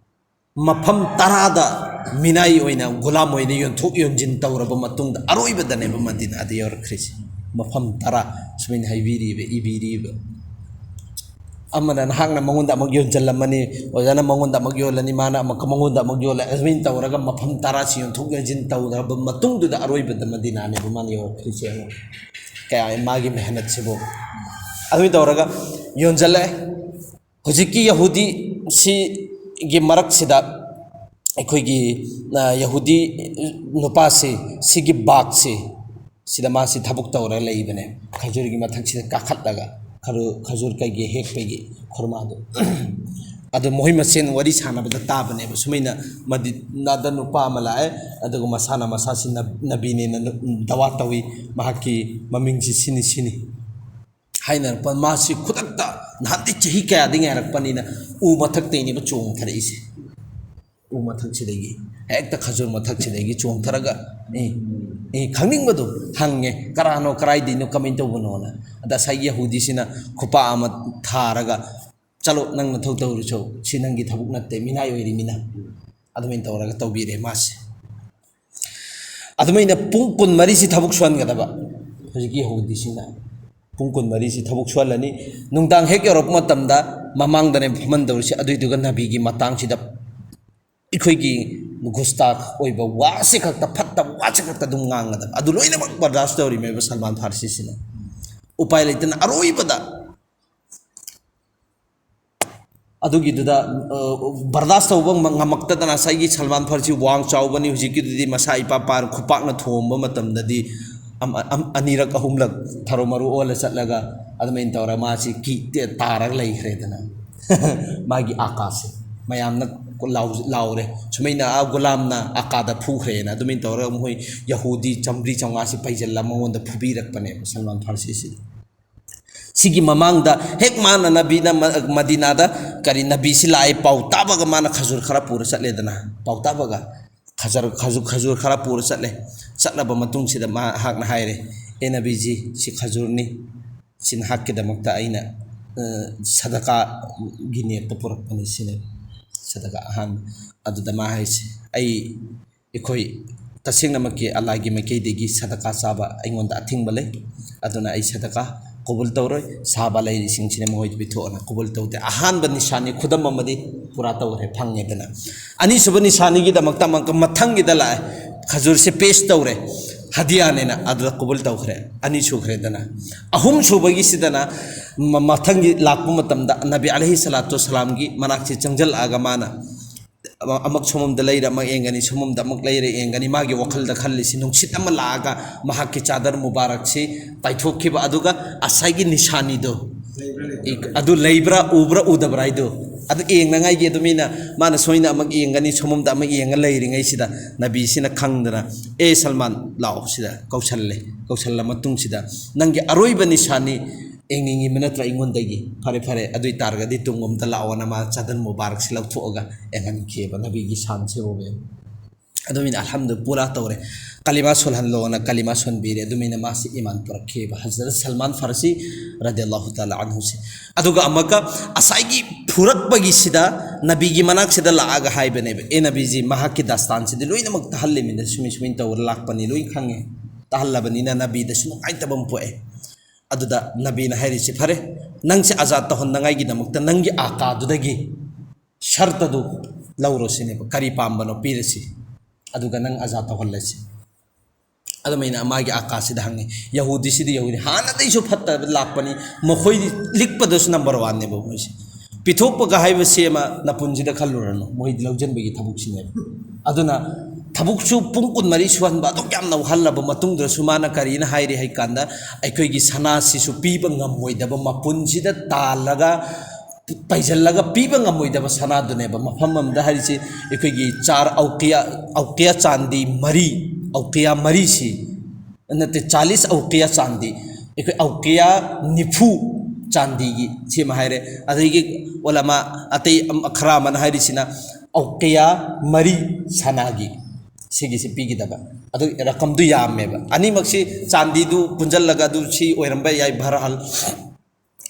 ꯃꯐꯝ ꯇꯔꯥꯗ ꯃꯤꯅꯥꯏ ꯑꯣꯏꯅ, ꯒꯨꯂꯥꯝ ꯑꯣꯏꯅ ꯌꯣꯟꯊꯣꯛ ꯌꯣꯟꯁꯤꯟ ꯇꯧꯔꯕ ꯃꯇꯨꯡꯗ ꯑꯔꯣꯏꯕꯗꯅꯦꯕ ꯃꯗꯤꯅꯥꯗ ꯌꯧꯔꯛꯈ꯭ꯔꯤꯁꯦ꯫ ꯃꯐꯝ ꯇꯔꯥ ꯁꯨꯃꯥꯏꯅ ꯍꯥꯏꯕꯤꯔꯤꯕ, ꯏꯕꯤꯔꯤꯕ꯫ ꯑꯃꯅ ꯅꯍꯥꯛꯅ ꯃꯉꯣꯟꯗ ꯑꯃꯨꯛ ꯌꯣꯟꯁꯤꯜꯂꯝꯃꯅꯤ, ꯑꯣꯖꯥꯅ ꯃꯉꯣꯟꯗ ꯑꯃꯨꯛ ꯌꯣꯜꯂꯅꯤ, ꯃꯥꯅ ꯑꯃꯨꯛꯀ ꯃꯉꯣꯟꯗ ꯑꯃꯨꯛ ꯌꯣꯜꯂꯦ, ꯑꯗꯨꯃꯥꯏꯅ ꯇꯧꯔꯒ ꯃꯐꯝ ꯇꯔꯥꯁꯤ ꯌꯣꯟꯊꯣꯛ ꯌꯣꯟꯁꯤꯟ ꯇꯧꯔꯕ ꯃꯇꯨꯡꯗꯨꯗ ꯑꯔꯣꯏꯕꯗ ꯃꯗꯤꯅꯥꯅꯦꯕ ꯃꯥꯅ ꯌꯧꯔꯛꯈ꯭ꯔꯤꯁꯦ꯫ ꯌꯦꯡꯉꯣ, ꯀꯌꯥ ꯃꯥꯒꯤ ꯃꯦꯍꯅꯠꯁꯤꯕꯨ꯫ ꯑꯗꯨꯃꯥꯏꯅ ꯇꯧꯔꯒ ꯌꯣꯟꯁꯤꯜꯂꯛꯑꯦ꯫ ꯍꯧꯖꯤꯛꯀꯤ ꯌꯍꯨꯗꯤꯁꯤꯒꯤ ꯃꯔꯛꯁꯤꯗ ꯑꯩꯈꯣꯏꯒꯤ, ꯑ, ꯌꯍꯨꯗꯤ ꯅꯨꯄꯥꯁꯤ, ꯁꯤꯒꯤ ꯕꯥꯒꯁꯤ, ꯁꯤꯗ ꯃꯥꯁꯤ ꯊꯕꯛ ꯇꯧꯔ ꯂꯩꯕꯅꯦ꯫ ꯈꯖꯨꯔꯒꯤ ꯃꯊꯛꯁꯤꯗ ꯀꯥꯈꯠꯂꯒ ꯈꯔꯨ-, ꯈꯖꯨꯔ ꯀꯩꯒꯤ ꯍꯦꯛꯄꯒꯤ ꯈꯨꯔꯃꯥꯗꯣ꯫ ꯑꯗꯣ ꯃꯈꯣꯏ ꯃꯁꯦꯟ ꯋꯥꯔꯤ ꯁꯥꯟꯅꯕꯗ ꯇꯥꯕꯅꯦꯕ꯫ ꯁꯨꯃꯥꯏꯅ ꯃꯗꯤꯅꯥꯗ ꯅꯨꯄꯥ ꯑꯃ ꯂꯥꯛꯑꯦ, ꯑꯗꯨꯒ ꯃꯁꯥꯅ ꯃꯁꯥꯁꯤ ꯅꯕ-, ꯅꯕꯤꯅꯦꯅ ꯅꯨ-, ꯗꯋꯥ ꯇꯧꯏ, ꯃꯍꯥꯛꯀꯤ ꯃꯃꯤꯡꯁꯤ ꯁꯤꯅꯤ ꯁꯤꯅꯤ ꯍꯥꯏꯅꯔꯛꯄ꯫ ꯃꯥꯁꯤ ꯈꯨꯗꯛꯇ, ꯅꯍꯥꯟꯗꯤ ꯆꯍꯤ ꯀꯌꯥꯗꯤ ꯉꯥꯏꯔꯛꯄꯅꯤꯅ, ꯎ ꯃꯊꯛꯇꯩꯅꯦꯕ ꯆꯣꯡꯊꯔꯛꯏꯁꯦ꯫ ꯎ ꯃꯊꯛꯁꯤꯗꯒꯤ, ꯍꯦꯛꯇ ꯈꯖꯨꯔ ꯃꯊꯛꯁꯤꯗꯒꯤ ꯆꯣꯡꯊꯔꯒ, ꯑꯦ, ꯑꯦ, ꯈꯪꯅꯤꯡꯕꯗꯣ ꯍꯪꯉꯦ, "ꯀꯅꯥꯅꯣ, ꯀꯗꯥꯏꯗꯩꯅꯣ, ꯀꯃꯥꯏꯅ ꯇꯧꯕꯅꯣꯅ?" ꯑꯗ ꯉꯁꯥꯏꯒꯤ ꯌꯍꯨꯗꯤꯁꯤꯅ ꯈꯨꯄꯥꯛ ꯑꯃ ꯊꯥꯔꯒ, "ꯆꯠꯂꯣ, ꯅꯪ ꯅꯊꯧ ꯇꯧꯔꯨꯆꯣ, ꯁꯤ ꯅꯪꯒꯤ ꯊꯕꯛ ꯅꯠꯇꯦ, ꯃꯤꯅꯥꯏ ꯑꯣꯏꯔꯤꯃꯤꯅ"꯫ ꯑꯗꯨꯃꯥꯏꯅ ꯇꯧꯔꯒ ꯇꯧꯕꯤꯔꯦ ꯃꯥꯁꯦ꯫ ꯑꯗꯨꯃꯥꯏꯅ ꯄꯨꯡ ꯀꯨꯟꯃꯔꯤꯁꯤ ꯊꯕꯛ ꯁꯨꯍꯟꯒꯗꯕ ꯍꯧꯖꯤꯛꯀꯤ ꯌꯍꯨꯗꯤꯁꯤꯅ꯫ ꯄꯨꯡ ꯀꯨꯟꯃꯔꯤꯁꯤ ꯊꯕꯛ ꯁꯨꯍꯜꯂꯅꯤ꯫ ꯅꯨꯡꯗꯥꯡ ꯍꯦꯛ ꯌꯧꯔꯛꯄ ꯃꯇꯝꯗ ꯃꯃꯥꯡꯗꯅꯦ ꯐꯝꯍꯟꯗꯧꯔꯤꯁꯦ꯫ ꯑꯗꯨꯏꯗꯨꯒ ꯅꯕꯤꯒꯤ ꯃꯇꯥꯡꯁꯤꯗ ꯑꯩꯈꯣꯏꯒꯤ ꯒꯨꯁꯇꯥꯈ ꯑꯣꯏꯕ ꯋꯥꯁꯤ ꯈꯛꯇ, ꯐꯠꯇꯕ ꯋꯥꯁꯤ ꯈꯛꯇ ꯑꯗꯨꯝ ꯉꯥꯡꯒꯗꯕ꯫ ꯑꯗꯨ ꯂꯣꯏꯅꯃꯛ ꯕꯔꯗꯥꯁ ꯇꯧꯔꯤꯃꯦꯕ ꯁꯜꯃꯥꯟ ꯐꯥꯔꯁꯤꯁꯤꯅ꯫ ꯎꯄꯥꯏ ꯂꯩꯇꯅ ꯑꯔꯣꯏꯕꯗ ꯑꯗꯨꯒꯤꯗꯨꯗ, ꯑ, ꯕꯔꯗꯥꯁ ꯇꯧꯕ ꯉꯝ-, ꯉꯝꯃꯛꯇꯗꯅ, ꯉꯁꯥꯏꯒꯤ ꯁꯜꯃꯥꯟ ꯐꯥꯔꯁꯤ ꯋꯥꯡ ꯆꯥꯎꯕꯅꯤ, ꯍꯧꯖꯤꯛꯀꯤꯗꯨꯗꯤ ꯃꯁꯥ ꯏꯄꯥ ꯄꯥꯔ ꯈꯨꯄꯥꯛꯅ ꯊꯣꯝꯕ ꯃꯇꯝꯗꯗꯤ ꯑꯝ-, ꯑꯝ-, ꯑꯅꯤꯔꯛ ꯑꯍꯨꯝꯂꯛ ꯊꯔꯣ ꯃꯔꯨ ꯑꯣꯜꯂ ꯆꯠꯂꯒ ꯑꯗꯨꯃꯥꯏꯅ ꯇꯧꯔꯒ ꯃꯥꯁꯤ ꯀꯤ-, ꯇꯦ-, ꯇꯥꯔꯒ ꯂꯩꯈ꯭ꯔꯦꯗꯅ꯫ ꯃꯥꯒꯤ ꯑꯥꯀꯥꯁꯦ ꯃꯌꯥꯝꯅ ꯂꯥꯎ-, ꯂꯥꯎꯔꯦ꯫ ꯁꯨꯃꯥꯏꯅ ꯑꯥ ꯒꯨꯂꯥꯝꯅ ꯑꯥꯀꯥꯗ ꯐꯨꯈ꯭ꯔꯦꯅ ꯑꯗꯨꯃꯥꯏꯅ ꯇꯧꯔꯒ ꯃꯈꯣꯏ ꯌꯍꯨꯗꯤ ꯆꯥꯝꯃꯔꯤ ꯆꯥꯝꯃꯉꯥꯁꯤ ꯄꯩꯁꯤꯜꯂ ꯃꯉꯣꯟꯗ ꯐꯨꯕꯤꯔꯛꯄꯅꯦꯕ ꯁꯜꯃꯥꯟ ꯐꯥꯔꯁꯤꯁꯤꯗ꯫ ꯁꯤꯒꯤ ꯃꯃꯥꯡꯗ ꯍꯦꯛ ꯃꯥꯅ ꯅꯕꯤꯅ ꯃ-, ꯃꯗꯤꯅꯥꯗ ꯀꯔꯤ ꯅꯕꯤꯁꯤ ꯂꯥꯛꯑꯦ ꯄꯥꯎ ꯇꯥꯕꯒ ꯃꯥꯅ ꯈꯖꯨꯔ ꯈꯔ ꯄꯨꯔ ꯆꯠꯂꯦꯗꯅ, ꯄꯥꯎ ꯇꯥꯕꯒ ꯈꯖꯔ-, ꯈꯖꯨ-, ꯈꯖꯨꯔ ꯈꯔ ꯄꯨꯔ ꯆꯠꯂꯦ꯫ ꯆꯠꯂꯕ ꯃꯇꯨꯡꯁꯤꯗ ꯃꯍꯥꯛꯅ ꯍꯥꯏꯔꯦ, "ꯑꯦ ꯅꯕꯤꯖꯤ, ꯁꯤ ꯈꯖꯨꯔꯅꯤ, ꯁꯤ ꯅꯍꯥꯛꯀꯤꯗꯃꯛꯇ ꯑꯩꯅ, ꯑ, ꯁꯗꯀꯥꯒꯤ ꯅꯤꯌꯠꯇ ꯄꯨꯔꯛꯄꯅꯤ, ꯁꯤꯅꯦ ꯁꯗꯀꯥ ꯑꯍꯥꯟꯕ"꯫ ꯑꯗꯨꯗ ꯃꯥ ꯍꯥꯏꯁꯦ, "ꯑꯩ ꯑꯩꯈꯣꯏ ꯇꯁꯦꯡꯅꯃꯛꯀꯤ ꯑꯜꯂꯥꯒꯤ ꯃꯥꯏꯀꯩꯗꯒꯤ ꯁꯗꯀꯥ ꯆꯥꯕ ꯑꯩꯉꯣꯟꯗ ꯑꯊꯤꯡꯕ ꯂꯩ, ꯑꯗꯨꯅ ꯑꯩ ꯁꯗꯀꯥ ꯀꯕꯨꯜ ꯇꯧꯔꯣꯏ꯫ ꯁꯥꯕ ꯂꯩꯔꯤꯁꯤꯡꯁꯤꯅ ꯃꯈꯣꯏꯗ ꯄꯤꯊꯣꯛꯑꯅ ꯀꯕꯨꯜ ꯇꯧꯗꯦ꯫ ꯑꯍꯥꯟꯕ ꯅꯤꯁꯥꯅꯤ ꯈꯨꯗꯝ ꯑꯃꯗꯤ ꯄꯨꯔꯥ ꯇꯧꯈ꯭ꯔꯦ, ꯐꯪꯉꯦꯗꯅ꯫ ꯑꯅꯤꯁꯨꯕ ꯅꯤꯁꯥꯅꯤꯒꯤꯗꯃꯛꯇ ꯑꯃꯨꯛꯀ ꯃꯊꯪꯒꯤꯗ ꯂꯥꯛꯑꯦ꯫ ꯈꯖꯨꯔꯁꯦ ꯄꯦꯁ ꯇꯧꯔꯦ, ꯍꯗꯤꯌꯥꯅꯦꯅ, ꯑꯗꯨꯗ ꯀꯕꯨꯜ ꯇꯧꯈ꯭ꯔꯦ꯫ ꯑꯅꯤ ꯁꯨꯈ꯭ꯔꯦꯗꯅ꯫ ꯑꯍꯨꯝ ꯁꯨꯕꯒꯤꯁꯤꯗꯅ ꯃ-, ꯃꯊꯪꯒꯤ ꯂꯥꯛꯄ ꯃꯇꯝꯗ ꯅꯕꯤ ꯑꯂꯩꯍꯤ ꯁꯂꯥꯇꯨ ꯁꯂꯥꯝꯒꯤ ꯃꯅꯥꯛꯁꯤ ꯆꯪꯁꯤꯜꯂꯛꯑꯒ ꯃꯥꯅ ꯑꯃ-, ꯑꯃꯨꯛ ꯁꯣꯝꯗ ꯂꯩꯔ ꯑꯃꯨꯛ ꯌꯦꯡꯒꯅꯤ, ꯁꯣꯝꯗ ꯑꯃꯨꯛ ꯂꯩꯔ ꯌꯦꯡꯒꯅꯤ꯫ ꯃꯥꯒꯤ ꯋꯥꯈꯜꯗ ꯈꯜꯂꯤꯁꯤ, ꯅꯨꯡꯁꯤꯠ ꯑꯃ ꯂꯥꯛꯑꯒ ꯃꯍꯥꯛꯀꯤ ꯆꯥꯗꯔ ꯃꯨꯕꯥꯔꯛꯁꯤ ꯄꯥꯏꯊꯣꯛꯈꯤꯕ, ꯑꯗꯨꯒ ꯉꯁꯥꯏꯒꯤ ꯅꯤꯁꯥꯅꯤꯗꯣ, ꯂꯩꯕ꯭ꯔꯥ ꯂꯩꯇꯕ꯭ꯔꯥ? ꯑꯗꯨ ꯂꯩꯕ꯭ꯔꯥ, ꯎꯕ꯭ꯔꯥ ꯎꯗꯕ꯭ꯔꯥ ꯍꯥꯏꯗꯣ, ꯑꯗꯨ ꯌꯦꯡꯅꯉꯥꯏꯒꯤ ꯑꯗꯨ ꯃꯤꯅ, ꯃꯥꯅ ꯁꯣꯏꯅ ꯑꯃꯨꯛ ꯌꯦꯡꯒꯅꯤ, ꯁꯣꯝꯗ ꯑꯃꯨꯛ ꯌꯦꯡꯉ ꯂꯩꯔꯤꯉꯩꯁꯤꯗ ꯅꯕꯤꯁꯤꯅ ꯈꯪꯗꯅ, "ꯑꯦ ꯁꯜꯃꯥꯟ, ꯂꯥꯛꯑꯣ ꯁꯤꯗ", ꯀꯧꯁꯜꯂꯦ꯫ ꯀꯧꯁꯜꯂ ꯃꯇꯨꯡꯁꯤꯗ, "ꯅꯪꯒꯤ ꯑꯔꯣꯏꯕ ꯅꯤꯁꯥꯅꯤ ꯌꯦꯡꯅꯤꯡꯉꯤꯕ ꯅꯠꯇ꯭ꯔꯥ ꯑꯩꯉꯣꯟꯗꯒꯤ? ꯐꯔꯦ, ꯐꯔꯦ, ꯑꯗꯨ ꯑꯣꯏ ꯇꯥꯔꯒꯗꯤ ꯇꯨꯡꯂꯣꯝꯗ ꯂꯥꯛꯑꯣꯅ" ꯃꯥ ꯆꯥꯗꯔ ꯃꯨꯕꯥꯔꯛꯁꯤ ꯂꯧꯊꯣꯛꯑꯒ ꯌꯦꯡꯍꯟꯈꯤꯑꯕ ꯅꯕꯤꯒꯤ ꯁꯥꯟꯁꯦ ꯎꯕ꯫ ꯑꯗꯨꯃꯤꯅ ꯑꯜꯍꯝꯗꯨ ꯄꯨꯔꯥ ꯇꯧꯔꯦ꯫ ꯀꯂꯤꯃꯥ ꯁꯣꯜꯍꯜꯂꯣꯅ ꯀꯂꯤꯃꯥ ꯁꯣꯟꯕꯤꯔꯦ꯫ ꯑꯗꯨꯃꯤꯅ ꯃꯥꯁꯤ ꯏꯃꯥꯟ ꯄꯨꯔꯛꯈꯤꯑꯕ꯫ ꯍꯖꯔꯠ ꯁꯜꯃꯥꯟ ꯐꯥꯔꯁꯤ ꯔꯗꯤꯌꯜꯂꯥꯍꯨ ꯇꯥꯂꯥ ꯑꯟꯍꯨꯁꯤ꯫ ꯑꯗꯨꯒ ꯑꯃꯨꯛꯀ ꯉꯁꯥꯏꯒꯤ ꯐꯨꯔꯛꯄꯒꯤꯁꯤꯗ ꯅꯕꯤꯒꯤ ꯃꯅꯥꯛꯁꯤꯗ ꯂꯥꯛꯑꯒ ꯍꯥꯏꯕꯅꯦꯕ, "ꯑꯦ ꯅꯕꯤꯖꯤ, ꯃꯍꯥꯛꯀꯤ ꯗꯥꯁꯇꯥꯟꯁꯤꯗꯤ ꯂꯣꯏꯅꯃꯛ ꯇꯥꯍꯜꯂꯤꯃꯤꯅ ꯁꯨꯃꯥꯏ ꯁꯨꯃꯥꯏꯅ ꯇꯧꯔ ꯂꯥꯛꯄꯅꯤ, ꯂꯣꯏ ꯈꯪꯉꯦ꯫ ꯇꯥꯍꯜꯂꯕꯅꯤꯅ ꯅꯕꯤꯗꯁꯨ ꯅꯨꯡꯉꯥꯏꯇꯕ ꯑꯃ ꯄꯣꯛꯑꯦ"꯫ ꯑꯗꯨꯗ ꯅꯕꯤꯅ ꯍꯥꯏꯔꯤꯁꯤ, "ꯐꯔꯦ, ꯅꯪꯁꯦ ꯑꯖꯥꯗ ꯇꯧꯍꯟꯅꯉꯥꯏꯒꯤꯗꯃꯛꯇ ꯅꯪꯒꯤ ꯑꯥꯀꯥꯗꯨꯗꯒꯤ ꯁꯔꯇꯗꯨ ꯂꯧꯔꯣ ꯁꯤꯅꯦꯕ, ꯀꯔꯤ ꯄꯥꯝꯕꯅꯣ ꯄꯤꯔꯁꯤ, ꯑꯗꯨꯒ ꯅꯪ ꯑꯖꯥꯗ ꯇꯧꯍꯜꯂꯁꯤ"꯫ ꯑꯗꯨꯃꯥꯏꯅ ꯃꯥꯒꯤ ꯑꯥꯀꯥꯁꯤꯗ ꯍꯪꯉꯤ꯫ ꯌꯍꯨꯗꯤꯁꯤꯗꯤ ꯌꯍꯨꯗꯤ ꯍꯥꯟꯅꯗꯩꯁꯨ ꯐꯠꯇꯕ ꯂꯥꯛꯄꯅꯤ, ꯃꯈꯣꯏꯗꯤ ꯂꯤꯛꯄꯗꯁꯨ ꯅꯝꯕꯔ ꯋꯥꯟꯅꯦꯕ ꯃꯣꯏꯁꯦ꯫ ꯄꯤꯊꯣꯛꯄꯒ ꯍꯥꯏꯕꯁꯤ ꯑꯃ ꯅꯄꯨꯟꯁꯤꯗ ꯈꯜꯂꯨꯔꯅꯨ, ꯃꯣꯏꯗꯤ ꯂꯧꯁꯤꯟꯕꯒꯤ ꯊꯕꯛꯁꯤꯅꯦꯕ꯫ ꯑꯗꯨꯅ ꯊꯕꯛꯁꯨ ꯄꯨꯡ ꯀꯨꯟꯃꯔꯤ ꯁꯨꯍꯟꯕ ꯑꯗꯨꯛ ꯌꯥꯝꯅ ꯋꯥꯍꯜꯂꯕ ꯃꯇꯨꯡꯗꯁꯨ ꯃꯥꯅ ꯀꯔꯤꯅ ꯍꯥꯏꯔꯤ ꯍꯥꯏ ꯀꯥꯟꯗ, ꯑꯩꯈꯣꯏꯒꯤ ꯁꯅꯥꯁꯤꯁꯨ ꯄꯤꯕ ꯉꯝꯃꯣꯏꯗꯕ, ꯃꯄꯨꯟꯁꯤꯗ ꯇꯥꯜꯂꯒ ꯄꯩꯁꯤꯜꯂꯒ ꯄꯤꯕ ꯉꯝꯃꯣꯏꯗꯕ ꯁꯅꯥꯗꯨꯅꯦꯕ꯫ ꯃꯐꯝ ꯑꯃꯗ ꯍꯥꯏꯔꯤꯁꯤ ꯑꯩꯈꯣꯏꯒꯤ ꯆꯥꯔ ꯑꯧꯀꯤꯌꯥ, ꯑꯧꯀꯤꯌꯥ ꯆꯥꯟꯗꯤ ꯃꯔꯤ, ꯑꯧꯀꯤꯌꯥ ꯃꯔꯤꯁꯤ, ꯅꯠꯇꯦ, ꯆꯥꯂꯤꯁ ꯑꯧꯀꯤꯌꯥ ꯆꯥꯟꯗꯤ, ꯑꯩꯈꯣꯏ ꯑꯧꯀꯤꯌꯥ ꯅꯤꯐꯨ ꯆꯥꯟꯗꯤꯒꯤ ꯁꯤꯃ ꯍꯥꯏꯔꯦ꯫ ꯑꯗꯒꯤ ꯎꯂꯃꯥ ꯑꯇꯩ ꯑꯝ-, ꯈꯔ ꯑꯃꯅ ꯍꯥꯏꯔꯤꯁꯤꯅ ꯑꯧꯀꯤꯌꯥ ꯃꯔꯤ ꯁꯅꯥꯒꯤ ꯁꯤꯒꯤꯁꯤ ꯄꯤꯒꯗꯕ꯫ ꯑꯗꯨ ꯔꯀꯝꯗꯨ ꯌꯥꯝꯃꯦꯕ꯫ ꯑꯅꯤꯃꯛꯁꯤ ꯆꯥꯟꯗꯤꯗꯨ ꯄꯨꯟꯁꯤꯜꯂꯒ ꯑꯗꯨ ꯁꯤ ꯑꯣꯏꯔꯝꯕ ꯌꯥꯏ꯫ ꯚꯔꯍꯜ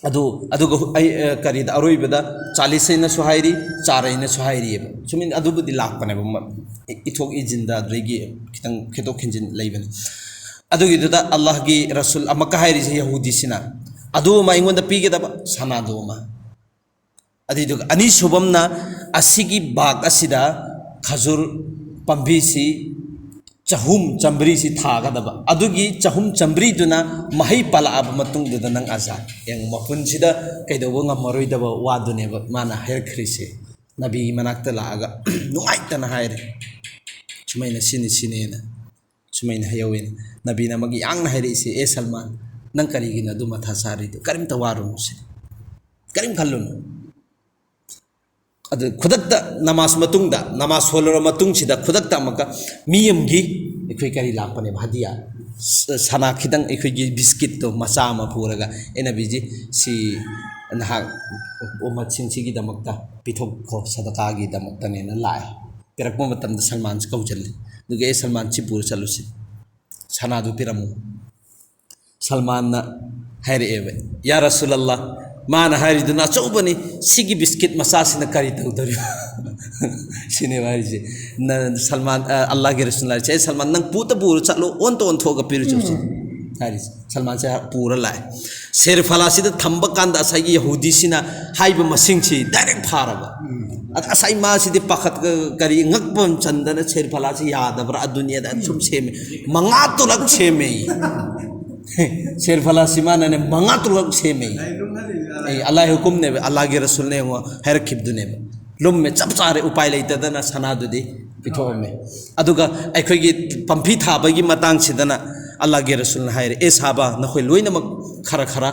ꯑꯗꯨ, ꯑꯗꯨꯒ ꯍꯨ-, ꯑꯩ, ꯑ, ꯀꯔꯤꯗ, ꯑꯔꯣꯏꯕꯗ ꯆꯥꯂꯤꯁ ꯍꯥꯏꯅꯁꯨ ꯍꯥꯏꯔꯤ, ꯆꯥꯔ ꯍꯥꯏꯅꯁꯨ ꯍꯥꯏꯔꯤꯑꯕ꯫ ꯁꯨꯃꯥꯏꯅ ꯑꯗꯨꯕꯨꯗꯤ ꯂꯥꯛꯄꯅꯦꯕ, ꯃ-, ꯏ-, ꯏꯊꯣꯛ ꯏꯖꯤꯟꯗ ꯑꯗꯨꯗꯒꯤ ꯈꯤꯇꯪ ꯈꯦꯠꯇꯣꯛ ꯈꯦꯟꯖꯤꯟ ꯂꯩꯕꯅꯤ꯫ ꯑꯗꯨꯒꯤꯗꯨꯗ ꯑꯜꯂꯥꯍꯒꯤ ꯔꯁꯨꯜ ꯑꯃꯛꯀ ꯍꯥꯏꯔꯤꯁꯦ ꯌꯍꯨꯗꯤꯁꯤꯅ, ꯑꯗꯨ ꯑꯃ ꯑꯩꯉꯣꯟꯗ ꯄꯤꯒꯗꯕ, ꯁꯅꯥꯗꯨ ꯑꯃ꯫ ꯑꯗꯨꯏꯗꯨꯒ ꯑꯅꯤꯁꯨꯕ ꯑꯃꯅ, ꯑꯁꯤꯒꯤ ꯕꯥꯒ ꯑꯁꯤꯗ ꯈꯖꯨꯔ ꯄꯥꯝꯕꯤꯁꯤ ꯆꯍꯨꯝ ꯆꯥꯝꯃꯔꯤꯁꯤ ꯊꯥꯒꯗꯕ, ꯑꯗꯨꯒꯤ ꯆꯍꯨꯝ ꯆꯥꯝꯃꯔꯤꯗꯨꯅ ꯃꯍꯩ ꯄꯥꯜꯂꯛꯑꯕ ꯃꯇꯨꯡꯗꯨꯗ ꯅꯪ ꯑꯖꯥꯗ, ꯌꯦꯡꯉꯨ, ꯃꯄꯨꯟꯁꯤꯗ ꯀꯩꯗꯧꯕ ꯉꯝꯃꯔꯣꯏꯗꯕ ꯋꯥꯗꯨꯅꯦꯕ ꯃꯥꯅ ꯍꯥꯏꯔꯛꯈ꯭ꯔꯤꯁꯦ꯫ ꯅꯕꯤꯒꯤ ꯃꯅꯥꯛꯇ ꯂꯥꯛꯑꯒ ꯅꯨꯡꯉꯥꯏꯇꯅ ꯍꯥꯏꯔꯦ, ꯁꯨꯃꯥꯏꯅ ꯁꯤꯅꯤ ꯁꯤꯅꯦꯅ꯫ ꯁꯨꯃꯥꯏꯅ ꯍꯥꯏꯍꯧꯋꯦꯅ꯫ ꯅꯕꯤꯅ ꯑꯃꯒꯤ ꯌꯥꯡꯅ ꯍꯥꯏꯔꯛꯏꯁꯦ, "ꯑꯦ ꯁꯜꯃꯥꯟ, ꯅꯪ ꯀꯔꯤꯒꯤꯅꯣ ꯑꯗꯨ ꯃꯊꯥ ꯁꯥꯔꯤꯗꯣ? ꯀꯔꯤꯝꯇ ꯋꯥꯔꯨꯅꯨ ꯁꯤꯅꯤ, ꯀꯔꯤꯝ ꯈꯜꯂꯨꯅꯨ"꯫ ꯑꯗꯨ ꯈꯨꯗꯛꯇ ꯅꯃꯥꯖ ꯃꯇꯨꯡꯗ, ꯅꯃꯥꯖ ꯁꯣꯜꯂꯨꯔ ꯃꯇꯨꯡꯁꯤꯗ ꯈꯨꯗꯛꯇ ꯑꯃꯨꯛꯀ ꯃꯤ ꯑꯃꯒꯤ ꯑꯩꯈꯣꯏ ꯀꯔꯤ ꯂꯥꯛꯄꯅꯦꯕ, ꯍꯗꯤꯌꯥ, ꯁ-, ꯁꯅꯥ ꯈꯤꯇꯪ, ꯑꯩꯈꯣꯏꯒꯤ ꯕꯤꯁꯀꯤꯠꯇꯣ ꯃꯆꯥ ꯑꯃ ꯄꯨꯔꯒ, "ꯑꯦ ꯅꯕꯤꯖꯤ, ꯁꯤ ꯅꯍꯥꯛ ꯎꯝꯃꯠꯁꯤꯡꯁꯤꯒꯤꯗꯃꯛꯇ ꯄꯤꯊꯣꯛꯈꯣ, ꯁꯗꯀꯥꯒꯤꯗꯃꯛꯇꯅꯦꯅ" ꯂꯥꯛꯑꯦ꯫ ꯄꯤꯔꯛꯄ ꯃꯇꯝꯗ ꯁꯜꯃꯥꯟꯁꯤ ꯀꯧꯁꯤꯜꯂꯤ꯫ ꯑꯗꯨꯒ "ꯑꯦ ꯁꯜꯃꯥꯟ, ꯁꯤ ꯄꯨꯔ ꯆꯠꯂꯨꯁꯤ, ꯁꯅꯥꯗꯨ ꯄꯤꯔꯝꯃꯨ"꯫ ꯁꯜꯃꯥꯟꯅ ꯍꯥꯏꯔꯛꯑꯦꯕ, "ꯌꯥ ꯔꯁꯨꯂꯜꯂꯥ, ꯃꯥꯅ ꯍꯥꯏꯔꯤꯗꯨꯅ ꯑꯆꯧꯕꯅꯤ, ꯁꯤꯒꯤ ꯕꯤꯁꯀꯤꯠ ꯃꯆꯥꯁꯤꯅ ꯀꯔꯤ ꯇꯧꯗꯣꯔꯤꯕ?" ꯁꯤꯅꯦꯕ ꯍꯥꯏꯔꯤꯁꯦ꯫ ꯅ-, ꯁꯜꯃꯥꯟ, ꯑ, ꯑꯜꯂꯥꯍꯒꯤ ꯔꯁꯨꯜꯅ ꯍꯥꯏꯔꯤꯁꯦ, "ꯑꯦ ꯁꯜꯃꯥꯟ, ꯅꯪ ꯄꯨꯇ ꯄꯨꯔ ꯆꯠꯂꯣ, ꯑꯣꯟꯇ ꯑꯣꯟꯊꯣꯛꯑꯒ ꯄꯤꯔꯨ ꯆꯠꯁꯤ" ꯍꯥꯏꯔꯤꯁꯦ꯫ ꯁꯜꯃꯥꯟꯁꯦ ꯄꯨꯔ ꯂꯥꯛꯑꯦ꯫ ꯁꯦꯔꯐꯂꯥꯁꯤꯗ ꯊꯝꯕ ꯀꯥꯟꯗ ꯉꯁꯥꯏꯒꯤ ꯌꯍꯨꯗꯤꯁꯤꯅ ꯍꯥꯏꯕ ꯃꯁꯤꯡꯁꯤ ꯗꯥꯏꯔꯦꯛ ꯐꯥꯔꯕ꯫ ꯑꯗ ꯉꯁꯥꯏ ꯃꯥꯁꯤꯗꯤ ꯄꯥꯈꯠ-, ꯀꯔꯤ ꯉꯛꯄ ꯑꯃ ꯆꯟꯗꯅ ꯁꯦꯔꯐꯂꯥꯁꯤ ꯌꯥꯗꯕ꯭ꯔꯥ, ꯑꯗꯨꯅꯤ ꯑꯗ ꯁꯨꯝ ꯁꯦꯝꯃꯦ꯫ ꯃꯉꯥ ꯇꯔꯨꯛ ꯁꯦꯝꯃꯦ꯫ ꯁꯦꯔꯐꯂꯥꯁꯤ ꯃꯥꯅꯅꯦ ꯃꯉꯥ ꯇꯔꯨꯛ ꯁꯦꯝꯃꯦ꯫ ꯑꯦ, ꯑꯜꯂꯥꯍꯒꯤ ꯍꯨꯀꯨꯝꯅꯦꯕ, ꯑꯜꯂꯥꯍꯒꯤ ꯔꯁꯨꯜꯅ ꯌꯦꯡꯉꯣ ꯍꯥꯏꯔꯛꯈꯤꯕꯗꯨꯅꯦꯕ꯫ ꯂꯨꯝꯃꯦ, ꯆꯞ ꯆꯥꯔꯦ, ꯎꯄꯥꯏ ꯂꯩꯇꯗꯅ ꯁꯅꯥꯗꯨꯗꯤ ꯄꯤꯊꯣꯛꯑꯝꯃꯦ꯫ ꯑꯗꯨꯒ ꯑꯩꯈꯣꯏꯒꯤ ꯄꯥꯝꯕꯤ ꯊꯥꯕꯒꯤ ꯃꯇꯥꯡꯁꯤꯗꯅ ꯑꯜꯂꯥꯍꯒꯤ ꯔꯁꯨꯜꯅ ꯍꯥꯏꯔꯦ, "ꯑꯦ ꯁꯥꯕ, ꯅꯈꯣꯏ ꯂꯣꯏꯅꯃꯛ ꯈꯔ ꯈꯔ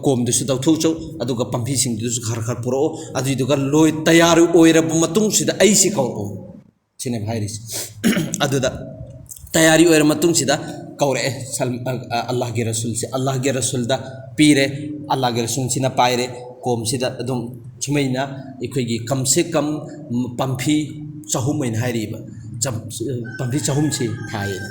ꯀꯣꯝꯗꯨꯁꯨ ꯇꯧꯊꯣꯛꯆꯧ, ꯑꯗꯨꯒ ꯄꯥꯝꯕꯤꯁꯤꯡꯗꯨꯁꯨ ꯈꯔ ꯈꯔ ꯄꯨꯔꯛꯑꯣ, ꯑꯗꯨꯏꯗꯨꯒ ꯂꯣꯏ ꯇꯌꯥꯔꯤ ꯑꯣꯏꯔꯕ ꯃꯇꯨꯡꯁꯤꯗ ꯑꯩꯁꯤ ꯀꯧꯔꯛꯑꯣ" ꯁꯤꯅꯦꯕ ꯍꯥꯏꯔꯤꯁꯦ꯫ ꯑꯗꯨꯗ ꯇꯌꯥꯔꯤ ꯑꯣꯏꯔ ꯃꯇꯨꯡꯁꯤꯗ ꯀꯧꯔꯛꯑꯦ ꯁꯜ-, ꯑ, ꯑ, ꯑꯜꯂꯥꯍꯒꯤ ꯔꯁꯨꯜꯁꯦ, ꯑꯜꯂꯥꯍꯒꯤ ꯔꯁꯨꯜꯗ ꯄꯤꯔꯦ꯫ ꯑꯜꯂꯥꯍꯒꯤ ꯔꯁꯨꯜꯁꯤꯅ ꯄꯥꯏꯔꯦ, ꯀꯣꯝꯁꯤꯗ ꯑꯗꯨꯝ ꯁꯨꯃꯥꯏꯅ ꯑꯩꯈꯣꯏꯒꯤ ꯀꯝꯁꯦ ꯀꯝ ꯄꯥꯝꯕꯤ ꯆꯍꯨꯝ ꯍꯥꯏꯅ ꯍꯥꯏꯔꯤꯕ, ꯆꯝ-, ꯄꯥꯝꯕꯤ ꯆꯍꯨꯝꯁꯤ ꯊꯥꯏꯌꯦꯅ꯫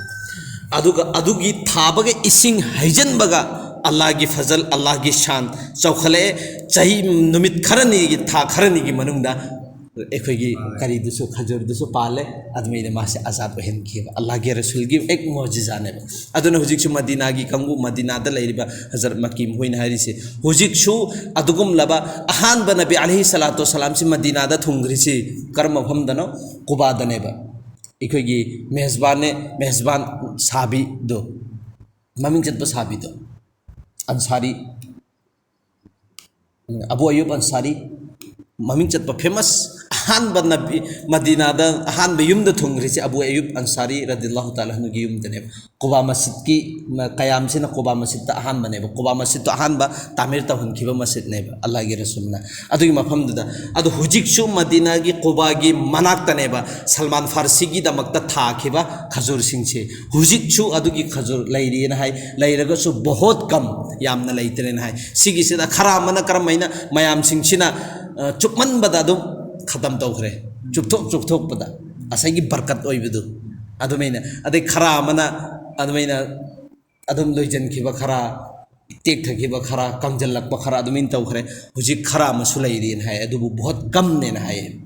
ꯑꯗꯨꯒ ꯑꯗꯨꯒꯤ ꯊꯥꯕꯒ ꯏꯁꯤꯡ ꯍꯩꯖꯤꯟꯕꯒ ꯑꯜꯂꯥꯍꯒꯤ ꯐꯖꯜ, ꯑꯜꯂꯥꯍꯒꯤ ꯁꯥꯟ ꯆꯥꯎꯈꯠꯂꯛꯑꯦ꯫ ꯆꯍꯤ, ꯅꯨꯃꯤꯠ ꯈꯔꯅꯤꯒꯤ, ꯊꯥ ꯈꯔꯅꯤꯒꯤ ꯃꯅꯨꯡꯗ ꯑꯩꯈꯣꯏꯒꯤ ꯀꯔꯤꯗꯨꯁꯨ, ꯈꯖꯨꯔꯗꯨꯁꯨ ꯄꯥꯜꯂꯦ꯫ ꯑꯗꯨꯃꯥꯏꯅ ꯃꯥꯁꯦ ꯑꯖꯥꯗ ꯑꯣꯏꯍꯟꯈꯤꯕ ꯑꯜꯂꯥꯍꯒꯤ ꯔꯁꯨꯜꯒꯤ ꯑꯦꯛ ꯃꯣꯖꯤꯖꯥꯅꯦꯕ꯫ ꯑꯗꯨꯅ ꯍꯧꯖꯤꯛꯁꯨ ꯃꯗꯤꯅꯥꯒꯤ ꯀꯥꯡꯕꯨ, ꯃꯗꯤꯅꯥꯗ ꯂꯩꯔꯤꯕ ꯍꯖꯔꯠ ꯃꯀꯤ ꯃꯈꯣꯏꯅ ꯍꯥꯏꯔꯤꯁꯦ, ꯍꯧꯖꯤꯛꯁꯨ ꯑꯗꯨꯒꯨꯝꯂꯕ ꯑꯍꯥꯟꯕ ꯅꯕꯤ ꯑꯂꯩꯍꯤ ꯁꯂꯥꯇꯨ ꯋꯁꯂꯥꯝꯁꯤ ꯃꯗꯤꯅꯥꯗ ꯊꯨꯡꯈ꯭ꯔꯤꯁꯤ ꯀꯔꯝꯕ ꯃꯐꯝꯗꯅꯣ? ꯀꯨꯕꯥꯗꯅꯦꯕ꯫ ꯑꯩꯈꯣꯏꯒꯤ ꯃꯦꯖꯕꯥꯟꯅꯦ, ꯃꯦꯖꯕꯥꯟ ꯁꯥꯕꯤꯗꯣ, ꯃꯃꯤꯡ ꯆꯠꯄ ꯁꯥꯕꯤꯗꯣ, ꯑꯟꯁꯥꯔꯤ, ꯑꯕꯨ ꯑꯌꯨꯕ ꯑꯟꯁꯥꯔꯤ, ꯃꯃꯤꯡ ꯆꯠꯄ ꯐꯦꯃꯁ, ꯑꯍꯥꯟꯕ ꯅꯕꯤ, ꯃꯗꯤꯅꯥꯗ ꯑꯍꯥꯟꯕ ꯌꯨꯝꯗ ꯊꯨꯡꯈ꯭ꯔꯤꯁꯦ ꯑꯕꯨ ꯑꯌꯨꯕ ꯑꯟꯁꯥꯔꯤ ꯔꯗꯤꯜꯂꯥꯍꯨ ꯇꯥꯂꯥ ꯑꯟꯍꯨꯒꯤ ꯌꯨꯝꯗꯅꯦꯕ꯫ ꯀꯨꯕꯥ ꯃꯁꯖꯤꯗꯀꯤ ꯃ-, ꯀꯌꯥꯝꯁꯤꯅ ꯀꯨꯕꯥ ꯃꯁꯖꯤꯗꯇ ꯑꯍꯥꯟꯕꯅꯦꯕ꯫ ꯀꯨꯕꯥ ꯃꯁꯖꯤꯗꯇꯣ ꯑꯍꯥꯟꯕ ꯇꯥꯃꯤꯔ ꯇꯧꯍꯟꯈꯤꯕ ꯃꯁꯖꯤꯗꯅꯦꯕ ꯑꯜꯂꯥꯍꯒꯤ ꯔꯁꯨꯜꯅ꯫ ꯑꯗꯨꯒꯤ ꯃꯐꯝꯗꯨꯗ, ꯑꯗꯣ ꯍꯧꯖꯤꯛꯁꯨ ꯃꯗꯤꯅꯥꯒꯤ ꯀꯨꯕꯥꯒꯤ ꯃꯅꯥꯛꯇꯅꯦꯕ ꯁꯜꯃꯥꯟ ꯐꯥꯔꯁꯤꯒꯤꯗꯃꯛꯇ ꯊꯥꯈꯤꯕ ꯈꯖꯨꯔꯁꯤꯡꯁꯦ꯫ ꯍꯧꯖꯤꯛꯁꯨ ꯑꯗꯨꯒꯤ ꯈꯖꯨꯔ ꯂꯩꯔꯤꯅ ꯍꯥꯏ, ꯂꯩꯔꯒꯁꯨ ꯕꯣꯍꯣꯠ ꯀꯝ, ꯌꯥꯝꯅ ꯂꯩꯇ꯭ꯔꯦꯅ ꯍꯥꯏ꯫ ꯁꯤꯒꯤꯁꯤꯗ ꯈꯔ ꯑꯃꯅ ꯀꯔꯝꯍꯥꯏꯅ ꯃꯌꯥꯝꯁꯤꯡꯁꯤꯅ, ꯑ, ꯆꯨꯞꯃꯟꯕꯗ ꯑꯗꯨꯝ ꯈꯇꯝ ꯇꯧꯈ꯭ꯔꯦ, ꯆꯨꯞꯊꯣꯛ ꯆꯨꯞꯊꯣꯛꯄꯗ ꯉꯁꯥꯏꯒꯤ ꯕꯔꯀꯠ ꯑꯣꯏꯕꯗꯨ ꯑꯗꯨꯃꯥꯏꯅ꯫ ꯑꯗꯩ ꯈꯔ ꯑꯃꯅ ꯑꯗꯨꯃꯥꯏꯅ ꯑꯗꯨꯝ ꯂꯣꯏꯁꯤꯟꯈꯤꯕ ꯈꯔ, ꯇꯦꯛꯊꯈꯤꯕ ꯈꯔ, ꯀꯪꯁꯤꯜꯂꯛꯄ ꯈꯔ ꯑꯗꯨꯃꯥꯏꯅ ꯇꯧꯈ꯭ꯔꯦ꯫ ꯍꯧꯖꯤꯛ ꯈꯔ ꯑꯃꯁꯨ ꯂꯩꯔꯤꯅ ꯍꯥꯏ, ꯑꯗꯨꯕꯨ ꯕꯣꯍꯣꯠ ꯀꯝꯅꯦꯅ ꯍꯥꯏꯌꯦ꯫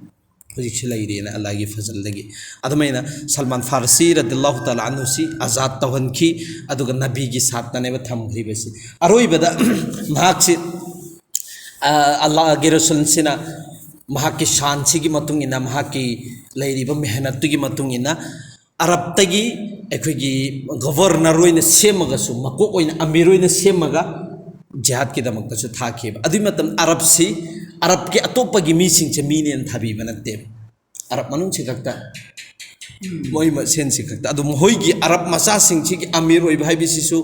ꯍꯧꯖꯤꯛꯁꯨ ꯂꯩꯔꯤꯅ ꯑꯜꯂꯥꯍꯒꯤ ꯐꯖꯜꯗꯒꯤ꯫ ꯑꯗꯨꯃꯥꯏꯅ ꯁꯜꯃꯥꯟ ꯐꯥꯔꯁꯤ ꯔꯗꯤꯜꯂꯥꯍꯨ ꯇꯥꯂꯥ ꯑꯟꯍꯨꯁꯤ ꯑꯖꯥꯗ ꯇꯧꯍꯟꯈꯤ, ꯑꯗꯨꯒ ꯅꯕꯤꯒꯤ ꯁꯥꯠꯇꯅꯦꯕ ꯊꯝꯈ꯭ꯔꯤꯕꯁꯤ꯫ ꯑꯔꯣꯏꯕꯗ ꯃꯍꯥꯛꯁꯤ, ꯑ, ꯑꯜꯂꯥꯍꯒꯤ ꯔꯁꯨꯜꯁꯤꯅ ꯃꯍꯥꯛꯀꯤ ꯁꯥꯟꯁꯤꯒꯤ ꯃꯇꯨꯡ ꯏꯟꯅ, ꯃꯍꯥꯛꯀꯤ ꯂꯩꯔꯤꯕ ꯃꯦꯍꯅꯠꯇꯨꯒꯤ ꯃꯇꯨꯡ ꯏꯟꯅ, ꯑꯔꯕꯇꯒꯤ ꯑꯩꯈꯣꯏꯒꯤ ꯒꯣꯕꯔꯅꯔ ꯑꯣꯏꯅ ꯁꯦꯝꯃꯒꯁꯨ, ꯃꯀꯣꯛ ꯑꯣꯏꯅ ꯑꯃꯤꯔ ꯑꯣꯏꯅ ꯁꯦꯝꯃꯒ ꯖꯤꯍꯥꯗꯀꯤꯗꯃꯛꯇꯁꯨ ꯊꯥꯈꯤꯕ꯫ ꯑꯗꯨꯒꯤ ꯃꯇꯝꯗ ꯑꯔꯕꯁꯤ, ꯑꯔꯕꯀꯤ ꯑꯇꯣꯞꯄꯒꯤ ꯃꯤꯁꯤꯡꯁꯦ ꯃꯤꯅꯦꯅ ꯊꯥꯕꯤꯕ ꯅꯠꯇꯦꯕ꯫ ꯑꯔꯕ ꯃꯅꯨꯡꯁꯤ ꯈꯛꯇ, ꯃꯣꯏ ꯃꯁꯦꯟꯁꯤ ꯈꯛꯇ꯫ ꯑꯗꯨ ꯃꯈꯣꯏꯒꯤ ꯑꯔꯕ ꯃꯆꯥꯁꯤꯡꯁꯤꯒꯤ ꯑꯃꯤꯔ ꯑꯣꯏꯕ ꯍꯥꯏꯕꯁꯤꯁꯨ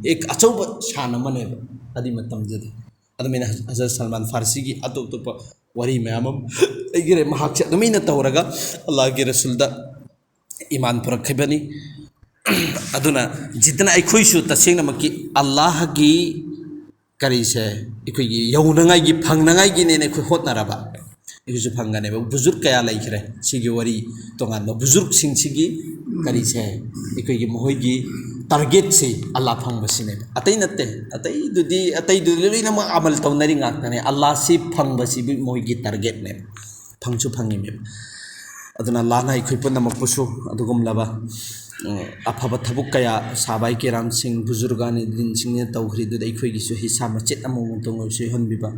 ꯑꯦꯛ ꯑꯆꯧꯕ ꯁꯥꯟ ꯑꯃꯅꯦꯕ ꯑꯗꯨꯒꯤ ꯃꯇꯝꯗꯨꯗ꯫ ꯑꯗꯨꯃꯥꯏꯅ ꯍꯖ-, ꯍꯖꯔꯠ ꯁꯜꯃꯥꯟ ꯐꯥꯔꯁꯤꯒꯤ ꯑꯇꯣꯞ ꯑꯇꯣꯞꯄ ꯋꯥꯔꯤ ꯃꯌꯥꯝ ꯑꯃ ꯂꯩꯈ꯭ꯔꯦ꯫ ꯃꯍꯥꯛꯁꯦ ꯑꯗꯨꯃꯥꯏꯅ ꯇꯧꯔꯒ ꯑꯜꯂꯥꯍꯒꯤ ꯔꯁꯨꯜꯗ ꯏꯃꯥꯟ ꯄꯨꯔꯛꯈꯤꯕꯅꯤ꯫ ꯑꯗꯨꯅ ꯖꯤꯠꯇꯅ ꯑꯩꯈꯣꯏꯁꯨ ꯇꯁꯦꯡꯅꯃꯛꯀꯤ ꯑꯜꯂꯥꯍꯒꯤ ꯀꯔꯤꯁꯦ ꯑꯩꯈꯣꯏꯒꯤ ꯌꯧꯅꯉꯥꯏꯒꯤ, ꯐꯪꯅꯉꯥꯏꯒꯤꯅꯦꯅ ꯑꯩꯈꯣꯏ ꯍꯣꯠꯅꯔꯕ, ꯑꯩꯈꯣꯏꯁꯨ ꯐꯪꯒꯅꯦꯕ꯫ ꯕꯨꯖꯨꯔꯒ ꯀꯌꯥ ꯂꯩꯈ꯭ꯔꯦ꯫ ꯁꯤꯒꯤ ꯋꯥꯔꯤ ꯇꯣꯉꯥꯟꯕ ꯕꯨꯖꯨꯔꯒꯁꯤꯡꯁꯤꯒꯤ ꯀꯔꯤꯁꯦ ꯑꯩꯈꯣꯏꯒꯤ ꯃꯈꯣꯏꯒꯤ ꯇꯥꯔꯒꯦꯠꯁꯤ ꯑꯜꯂꯥ ꯐꯪꯕꯁꯤꯅꯦꯕ꯫ ꯑꯇꯩ ꯅꯠꯇꯦ꯫ ꯑꯇꯩꯗꯨꯗꯤ, ꯑꯇꯩꯗꯨꯗꯤ ꯂꯣꯏꯅꯃꯛ ꯑꯃꯜ ꯇꯧꯅꯔꯤ ꯉꯥꯛꯇꯅꯦ꯫ ꯑꯜꯂꯥꯁꯤ ꯐꯪꯕꯁꯤꯕꯨ ꯃꯣꯏꯒꯤ ꯇꯥꯔꯒꯦꯠꯅꯦꯕ꯫ ꯐꯪꯁꯨ ꯐꯪꯉꯤꯃꯦꯕ꯫ ꯑꯗꯨꯅ ꯑꯜꯂꯥꯍꯅ ꯑꯩꯈꯣꯏ ꯄꯨꯝꯅꯃꯛꯄꯨꯁꯨ ꯑꯗꯨꯒꯨꯝꯂꯕ, ꯑ, ꯑꯐꯕ ꯊꯕꯛ ꯀꯌꯥ ꯁꯍꯥꯕꯥꯏ ꯀꯤꯔꯥꯝꯁꯤꯡ, ꯕꯨꯖꯨꯔꯒꯥꯅꯤ ꯗꯤꯟꯁꯤꯡꯅ ꯇꯧꯈ꯭ꯔꯤꯗꯨꯗ ꯑꯩꯈꯣꯏꯒꯤꯁꯨ ꯍꯤꯁꯥ ꯃꯆꯦꯠ ꯑꯃꯃꯝꯇꯪ ꯑꯣꯏꯔꯁꯨ ꯌꯥꯎꯍꯟꯕꯤꯕ,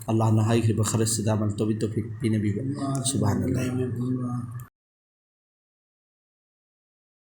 ꯑꯜꯂꯥꯍꯅ ꯍꯥꯏꯈ꯭ꯔꯤꯕ ꯈꯔꯁꯤꯗ ꯑꯃꯜ ꯇꯧꯕꯤ ꯇꯧꯐꯤꯛ ꯄꯤꯅꯕꯤꯕ꯫ ꯁꯨꯕꯍꯥꯅꯜꯂꯥꯍ꯫